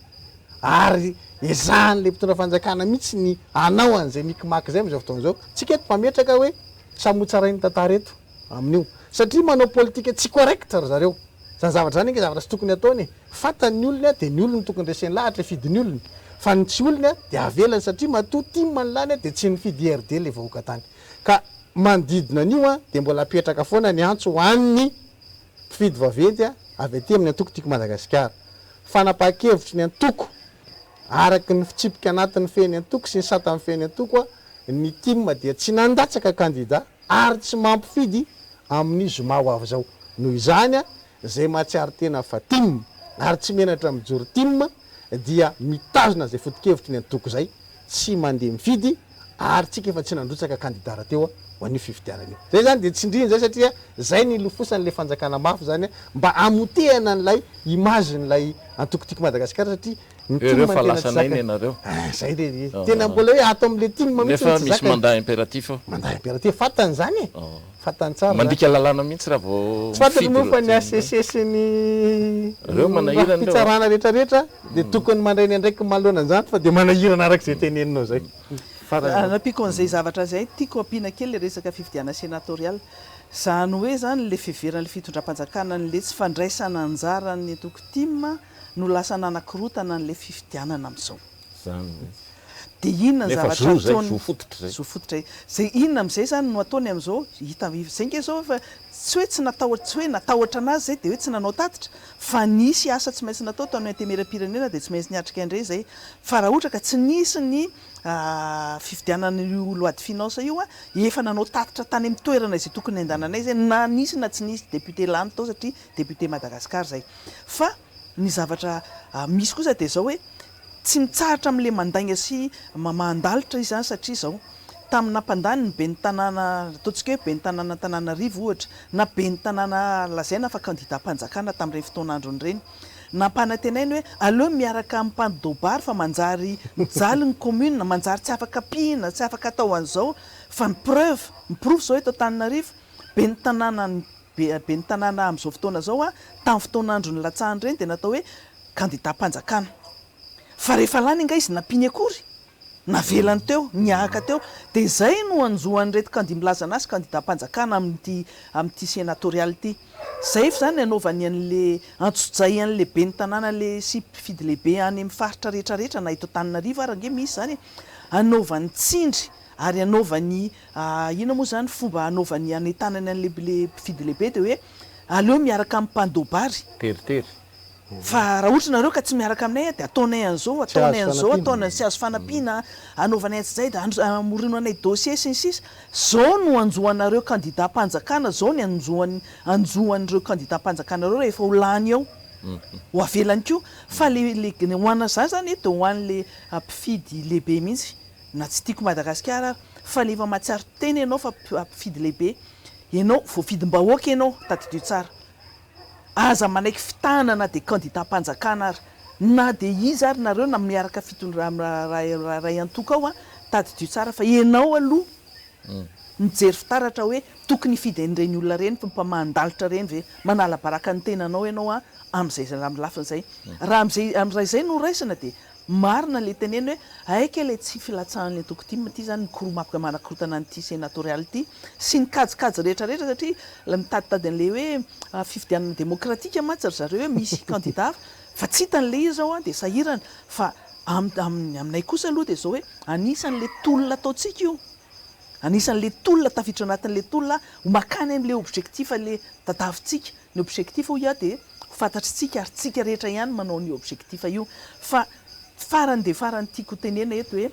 Ary ezahan'le mpitondra fanjakana mihitsy ny hanao an'izay micmac zay amin'izao fotoana izao. Tsika eto mametraka hoe samy ho tsarain'ny tantara eto amin'io. Satria manao politika tsy correct ry zareo. Zany zavatra zany ange zavatra tsy tokony ataony e. Fantany ny olony dia ny olony no tokony reseny lahatra hifidy ny olony. Fa ny tsy olony dia avelany satria matoa tim ny lany dia tsy nifidy IRD le vahoaka tany. Ka manodidina an'io dia mbola apetraka foana ny antso ho an'ny mpifidy vaventy avy aty amin'ny antoko Tiako Madagasikara. Fanapahan-kevitry ny antoko, araka ny fitsipika anatiny mifehy ny antoko sy ny sata mifehy ny antoko, ny tim dia tsy nandatsaka kandida ary tsy mampifidy amin'ny zoma ho avy izao. Noho izany, izay mahatsiaro tena fa tim ary tsy menatra mijoro tim dia mitazona izay foto-kevitry ny antoko izay, tsy mandeha mifidy ary tsika efa tsy nandrotsaka kandida rahateo ho an'io fifidianana io. Zay zany dia tsindrina zay satria zay ny nilofosan'ilay fanjakana mafy zany mba hamotehana an'ilay image-n'ilay antoko Tiako Madagasikara satria ny Hoe tim ireo fa tena tsy lasa naina zakany. ianareo. Ah, zay le tena mbola hoe ato amin'ilay tim mihitsy Nefa no tsy misy zakany. mandat impératif ao. Mandat impératif, fantany zany e! Fantany tsara zany. Mandika lalàna mihitsy raha vao Tsy fantatro mifidy moa ireo fa ny tim ireo. HCC sy ny Ireo manahirana ireo an. rafi-pitsarana rehetrarehetra dia tokony mandray ny andraikiny manoloana an'izany fa dia manahirana araka izay teneninao izay. Farany. Anampiako an'izay zavatra izay, tiako ampiana kely ilay resaka fifidianana senatorial. Izany hoe izany ilay fiheveran'ilay fitondram-panjakana an'ilay tsy fandraisana anjaran'ny antoko tim no lasa nanakorotana an'ilay fifidianana amin'izao. Izany mihitsy. Dia inona ny Nefa zavatra zo izay, ataony? zo fototra izay. Zo fototra izay. Inona amin'izay izany no ataony amin'izao? Hita, izay ange izao efa tsy hoe tsy natahotra, tsy hoe natahotra an'azy izay dia hoe tsy nanao tatitra, fa nisy asa tsy maintsy natao tao amin'ny Antenimierampirenena dia tsy maintsy niatrika indray izay. Fa raha ohatra ka tsy nisy ny fifidianana io loi de finance io, efa nanao tatitra tany amin'ny toerana izay tokony handehananay izay, na nisy na tsy nisy député lany tao satria député Madagascar izay. Fa ny zavatra misy kosa dia izao hoe, Tsy mitsahatra amin'ilay mandainga sy mamahan-dalitra izy izany satria izao, tamin'ny nampandany ny ben'ny tanàna, ataontsika hoe ben'ny tanàn'Antananarivo ohatra, na ben'ny tanàna lazaina fa kandidam-panjakana tamin'ireny fotoan'androny ireny, nampanantenainy hoe aleo miaraka amin'ny mpandobary fa manjary mijaly ny commune, manjary tsy afaka ampiana, tsy afaka atao an'izao, fa ny preuve, ny porofo izao eto Antananarivo, ben'ny tanàna, ben'ny tanàna amin'izao fotoana izao, tamin'ny fotoan'andro nilatsahany ireny dia natao hoe kandidam-panjakana. Fa rehefa lany angaha izy nampiany akory? Navelany teo, nihahaka teo. Dia izay no hanjo an'ireto kandi milaza an'azy kandidam-panjakana amin'ity amin'ity senatorial ity. Izay efa izany anaovany an'le antsojay an'le ben'ny tanàna le sy mpifidy lehibe any amin'ny faritra rehetra rehetra na eto Antananarivo ary ange misy izany e. Anaovany tsindry ary anaovany inona moa izany fomba anaovany hanentanany an'le le mpifidy lehibe dia hoe aleo miaraka amin'ny mpandobary. Teritery. Fa raha ohatra nareo ka tsy miaraka aminay dia ataonay an'izao, Tsy ataonay azo an'izao, fanampiana. ataonay tsy azo fanampiana, anaovanay antsijay dia andro- amoronanay dossier sy ny sisa. Zao no hanjo anareo kandidam-panjakana, zao ny hanjo hanjo an'ireo kandidam-panjakana ireo rehefa ho lany eo. Ho avelany koa. Fa le le ho ana za zany eto dia ho an'le mpifidy lehibe mihitsy, na tsy tiako Madagasikara ary, fa le efa mahatsiaro tena ianao fa mpifidy lehibe, ianao voafidim-bahoaka ianao, tadidio tsara. Aza manaiky fitahana na dia kandidam-panjakana ary. Na dia iza ary nareo na miaraka fitondra ray antoko ao an, tadidio tsara fa ianao aloha mijery fitaratra hoe tokony hifidy an'ireny olona ireny mpamahan-dalitra ireny ve? Manala baraka ny tenanao ianao an amin'izay amin'ny lafiny izay. Raha amin'izay raha izay no raisina dia Marina le teneno hoe aika ilay tsy filatsahan'ny antoko tim ity zany mikoromapka manakorotana an'ity senatorial ity sy ny kajikajy rehetra rehetra satria ilay mitaditady an'ilay hoe fifidianana demokratika mantsy ry zareo hoe misy kandida hafa fa tsy hitany ilay izy zao an dia sahirana fa amin'ny aminay kosa aloha dia zao hoe anisan'ilay tolona ataontsika io anisan'ilay tolona tafiditra anatin'ilay tolona ho makany amin'ilay objectif ilay tadavintsika Ny objectif hoy aho dia ho fantatritsika ary tsika rehetra ihany manao an'io objectif io. Fa farany dia farany tiako ho tenena eto hoe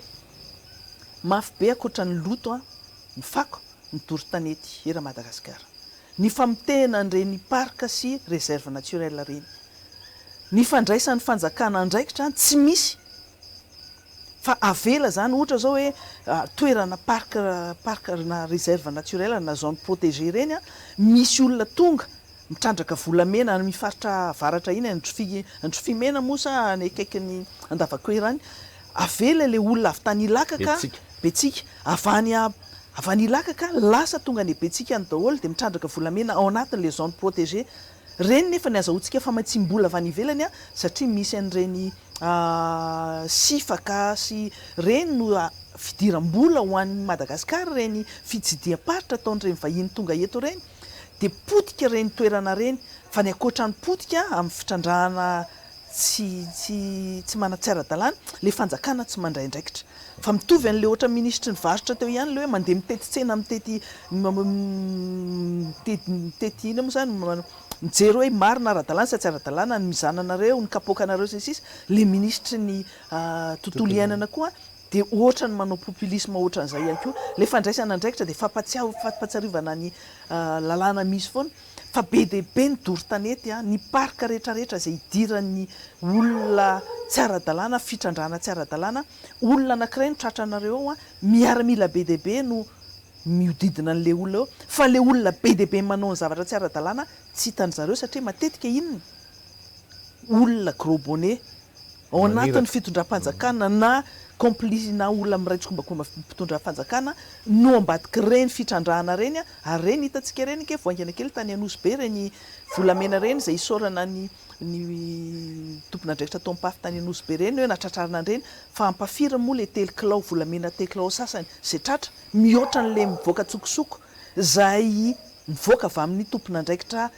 mafy be ankoatra ny loto an, ny fako, ny doro tanety eran'i Madagasikara. Ny famotehana an'ireny parc sy réserve naturelle ireny. Ny fandraisan'ny fanjakana andraikitra tsy misy. Fa avela zany, ohatra zao hoe toerana parc parc na réserve naturelle na zone protégée ireny an, misy olona tonga mitrandraka volamena any amin'ny faritra avaratra iny, any Antrofimena moa sa any akaikin'ny Andavakoera any, avela ilay olona avy tany Ilakaka, Betsika, avy any avy any Ilakaka lasa tonga any Betsika any daholo dia mitrandraka volamena ao anatin'ilay zone protégée. Ireny nefa ny azahoantsika famatsiam-bola avy any ivelany satria misy an'ireny sifaka sy ireny no fidiram-bola ho an'i Madagasikara ireny fitsidiham-paritra ataon'ireny vahiny tonga eto ireny dia potika ireny toerana ireny fa ny ankoatra ny potika amin'ny fitrandrahana tsy tsy tsy mana tsy ara-dalàna ilay fanjakana tsy mandray andraikitra fa mitovy an'ilay ohatra minisitry ny varotra teo ihany ilay hoe mandeha mitety tsena mitety mitety mitety inona moa izany mijery hoe marina ara-dalàna sa tsy ara-dalàna ny mizananareo ny kapoakanareo sy ny sisa ilay minisitry ny tontolo iainana koa dia ohatran'ny manao populisme ohatran'izay ihany koa ilay fandraisana andraikitra dia fampatsiaho fampatsiarovana ny lalàna misy foana Fa be dia be ny doro tanety a, ny parc rehetra rehetra izay idiran'ny olona tsy ara-dalàna, fitrandrahana tsy ara-dalàna, olona anankiray no tratranareo ao a, miaramila be dia be no mihodidina an'ilay olona eo, fa ilay olona be dia be manao ny zavatra tsy ara-dalàna tsy hitan-dry zareo satria matetika inona? Olona gros bonnet Ao anatin'ny fitondram-panjakana na complice na olona miray tsikombakomba mpitondra fanjakana no ambadik'ireny fitrandrahana ireny ary ireny hitantsika ireny ange vao haingana kely tany Anosibe ireny volamena ireny izay isaorana ny ny tompon'andraikitra tao Ampafy tany Anosibe ireny hoe natratrarina an'ireny fa ampafiry moa ilay telo kilao volamena telo kilao sasany izay tratra mihoatra an'ilay mivoaka an-tsokosoko izay mivoaka avy amin'ny tompon'andraikitra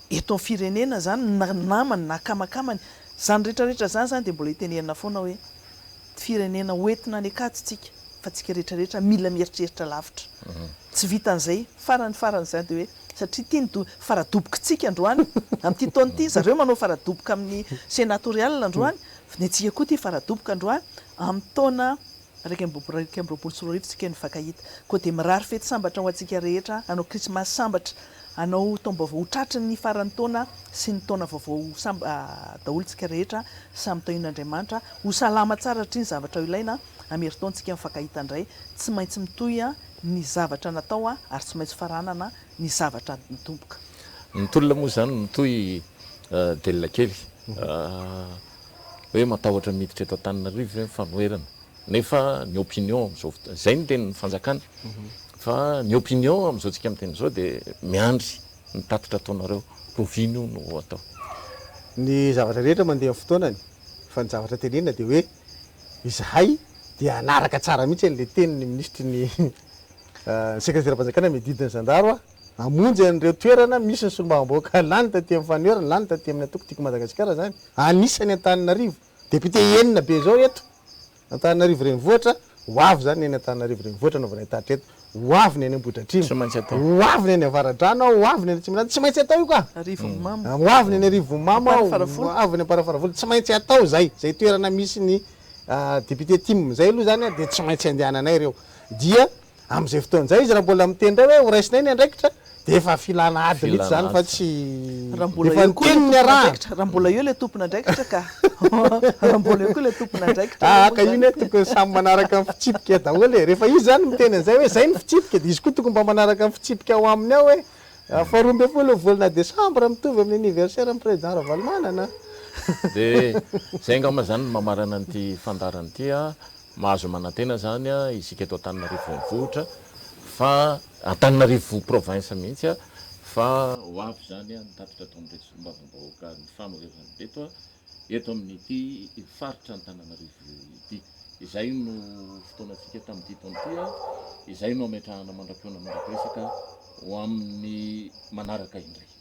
eto amin'ny firenena izany na namany na akamakamany, izany rehetra rehetra izany izany dia mbola itenenana foana hoe firenena ho entina any an-kady tsika fa tsika rehetra rehetra mila mieritreritra lavitra. Tsy vitan'izay, farany farany izany dia hoe satria ity ny faradobokintsika androany amin'ity taona ity, zareo manao faradoboka amin'ny senatorial androany, ny antsika koa ity faradoboka androany amin'ny taona 2021 tsika nifankahita. Koa dia mirary fety sambatra ho antsika rehetra, hanao krismasy sambatra, hanao taom-baovao ho tratry ny faran'ny taona sy ny taona vaovao samba daholo tsika rehetra, samy tahian'Andriamanitra, ho salama tsara satria ny zavatra ilaina, amin'ny herintaona tsika mifankahita indray, tsy maintsy mitohy ny zavatra natao ary tsy maintsy faranana ny zavatra nitomboka. Ny tolona moa izany mitohy Del kely. Hoe matahotra miditra eto Antananarivo ve ny fanoherana? Nefa ny opinion amin'izao fotoana, izay no tenin'ny fanjakana, fa ny opinion amin'izao tsika miteny izao dia miandry ny tatitra ataonareo, rahoviana io no ho atao? Ny zavatra rehetra mandeha amin'ny fotoanany, fa ny zavatra tenenina dia hoe izahay dia hanaraka tsara mihitsy an'ilay tenin'ny minisitry ny sekreteram-panjakana miadidy ny zandary hamonjy an'ireo toerana misy ny solombavambahoaka lany taty amin'ny fanoherana, lany taty amin'ny antoko Tiako Madagasikara izany, anisany Antananarivo, député enina be izao eto Antananarivo renivohitra, ho avy izany ny eny Antananarivo renivohitra anaovana tatitra eto, ho avy ny eny Ambohidratrimo, Tsy maintsy atao. ho avy ny eny Avaradrano, ho avy ny eny Atsimondrano, tsy maintsy atao io ka! Arivonimamo. Ho avy ny eny Arivonimamo, ho Amparafaravola. avy ny Amparafaravola, tsy maintsy atao izay, izay toerana misy ny député tim izay aloha izany dia tsy maintsy andehananay ireo, dia Amin'izay fotoana izay izy raha mbola miteny indray hoe horaisinay ny andraikitra dia efa filana ady mihitsy izany fa tsy Raha mbola efa eo koa ny ilay teny niarahana. tompon'andraikitra, raha mbola eo ilay tompon'andraikitra ka. Raha mbola eo koa ilay tompon'andraikitra Aa aloha ka io izany. anie tokony samy manaraka ny fitsipika daholo e. Rehefa izy izany miteny an'izay hoe izay ny fitsipika dia izy koa tokony mba manaraka ny fitsipika ao aminy ao hoe faha 12 volana desambra mitovy amin'ny anniversaire ny président Ravalomanana. Dia izay angamba izany no mamarana an'ity fandaharana ity a. Mahazo manantena izany isika eto Antananarivo renivohitra fa Antananarivo province mihitsy fa ho avy izany ny tatitra ataon'ireto solombavambahoaka ny fanoherana ireto eto amin'ity faritra Antananarivo ity. Izay no fotoanantsika tamin'ity taona ity, izay no ametrahana mandra-pihaona mandra-piresaka ho amin'ny manaraka indray.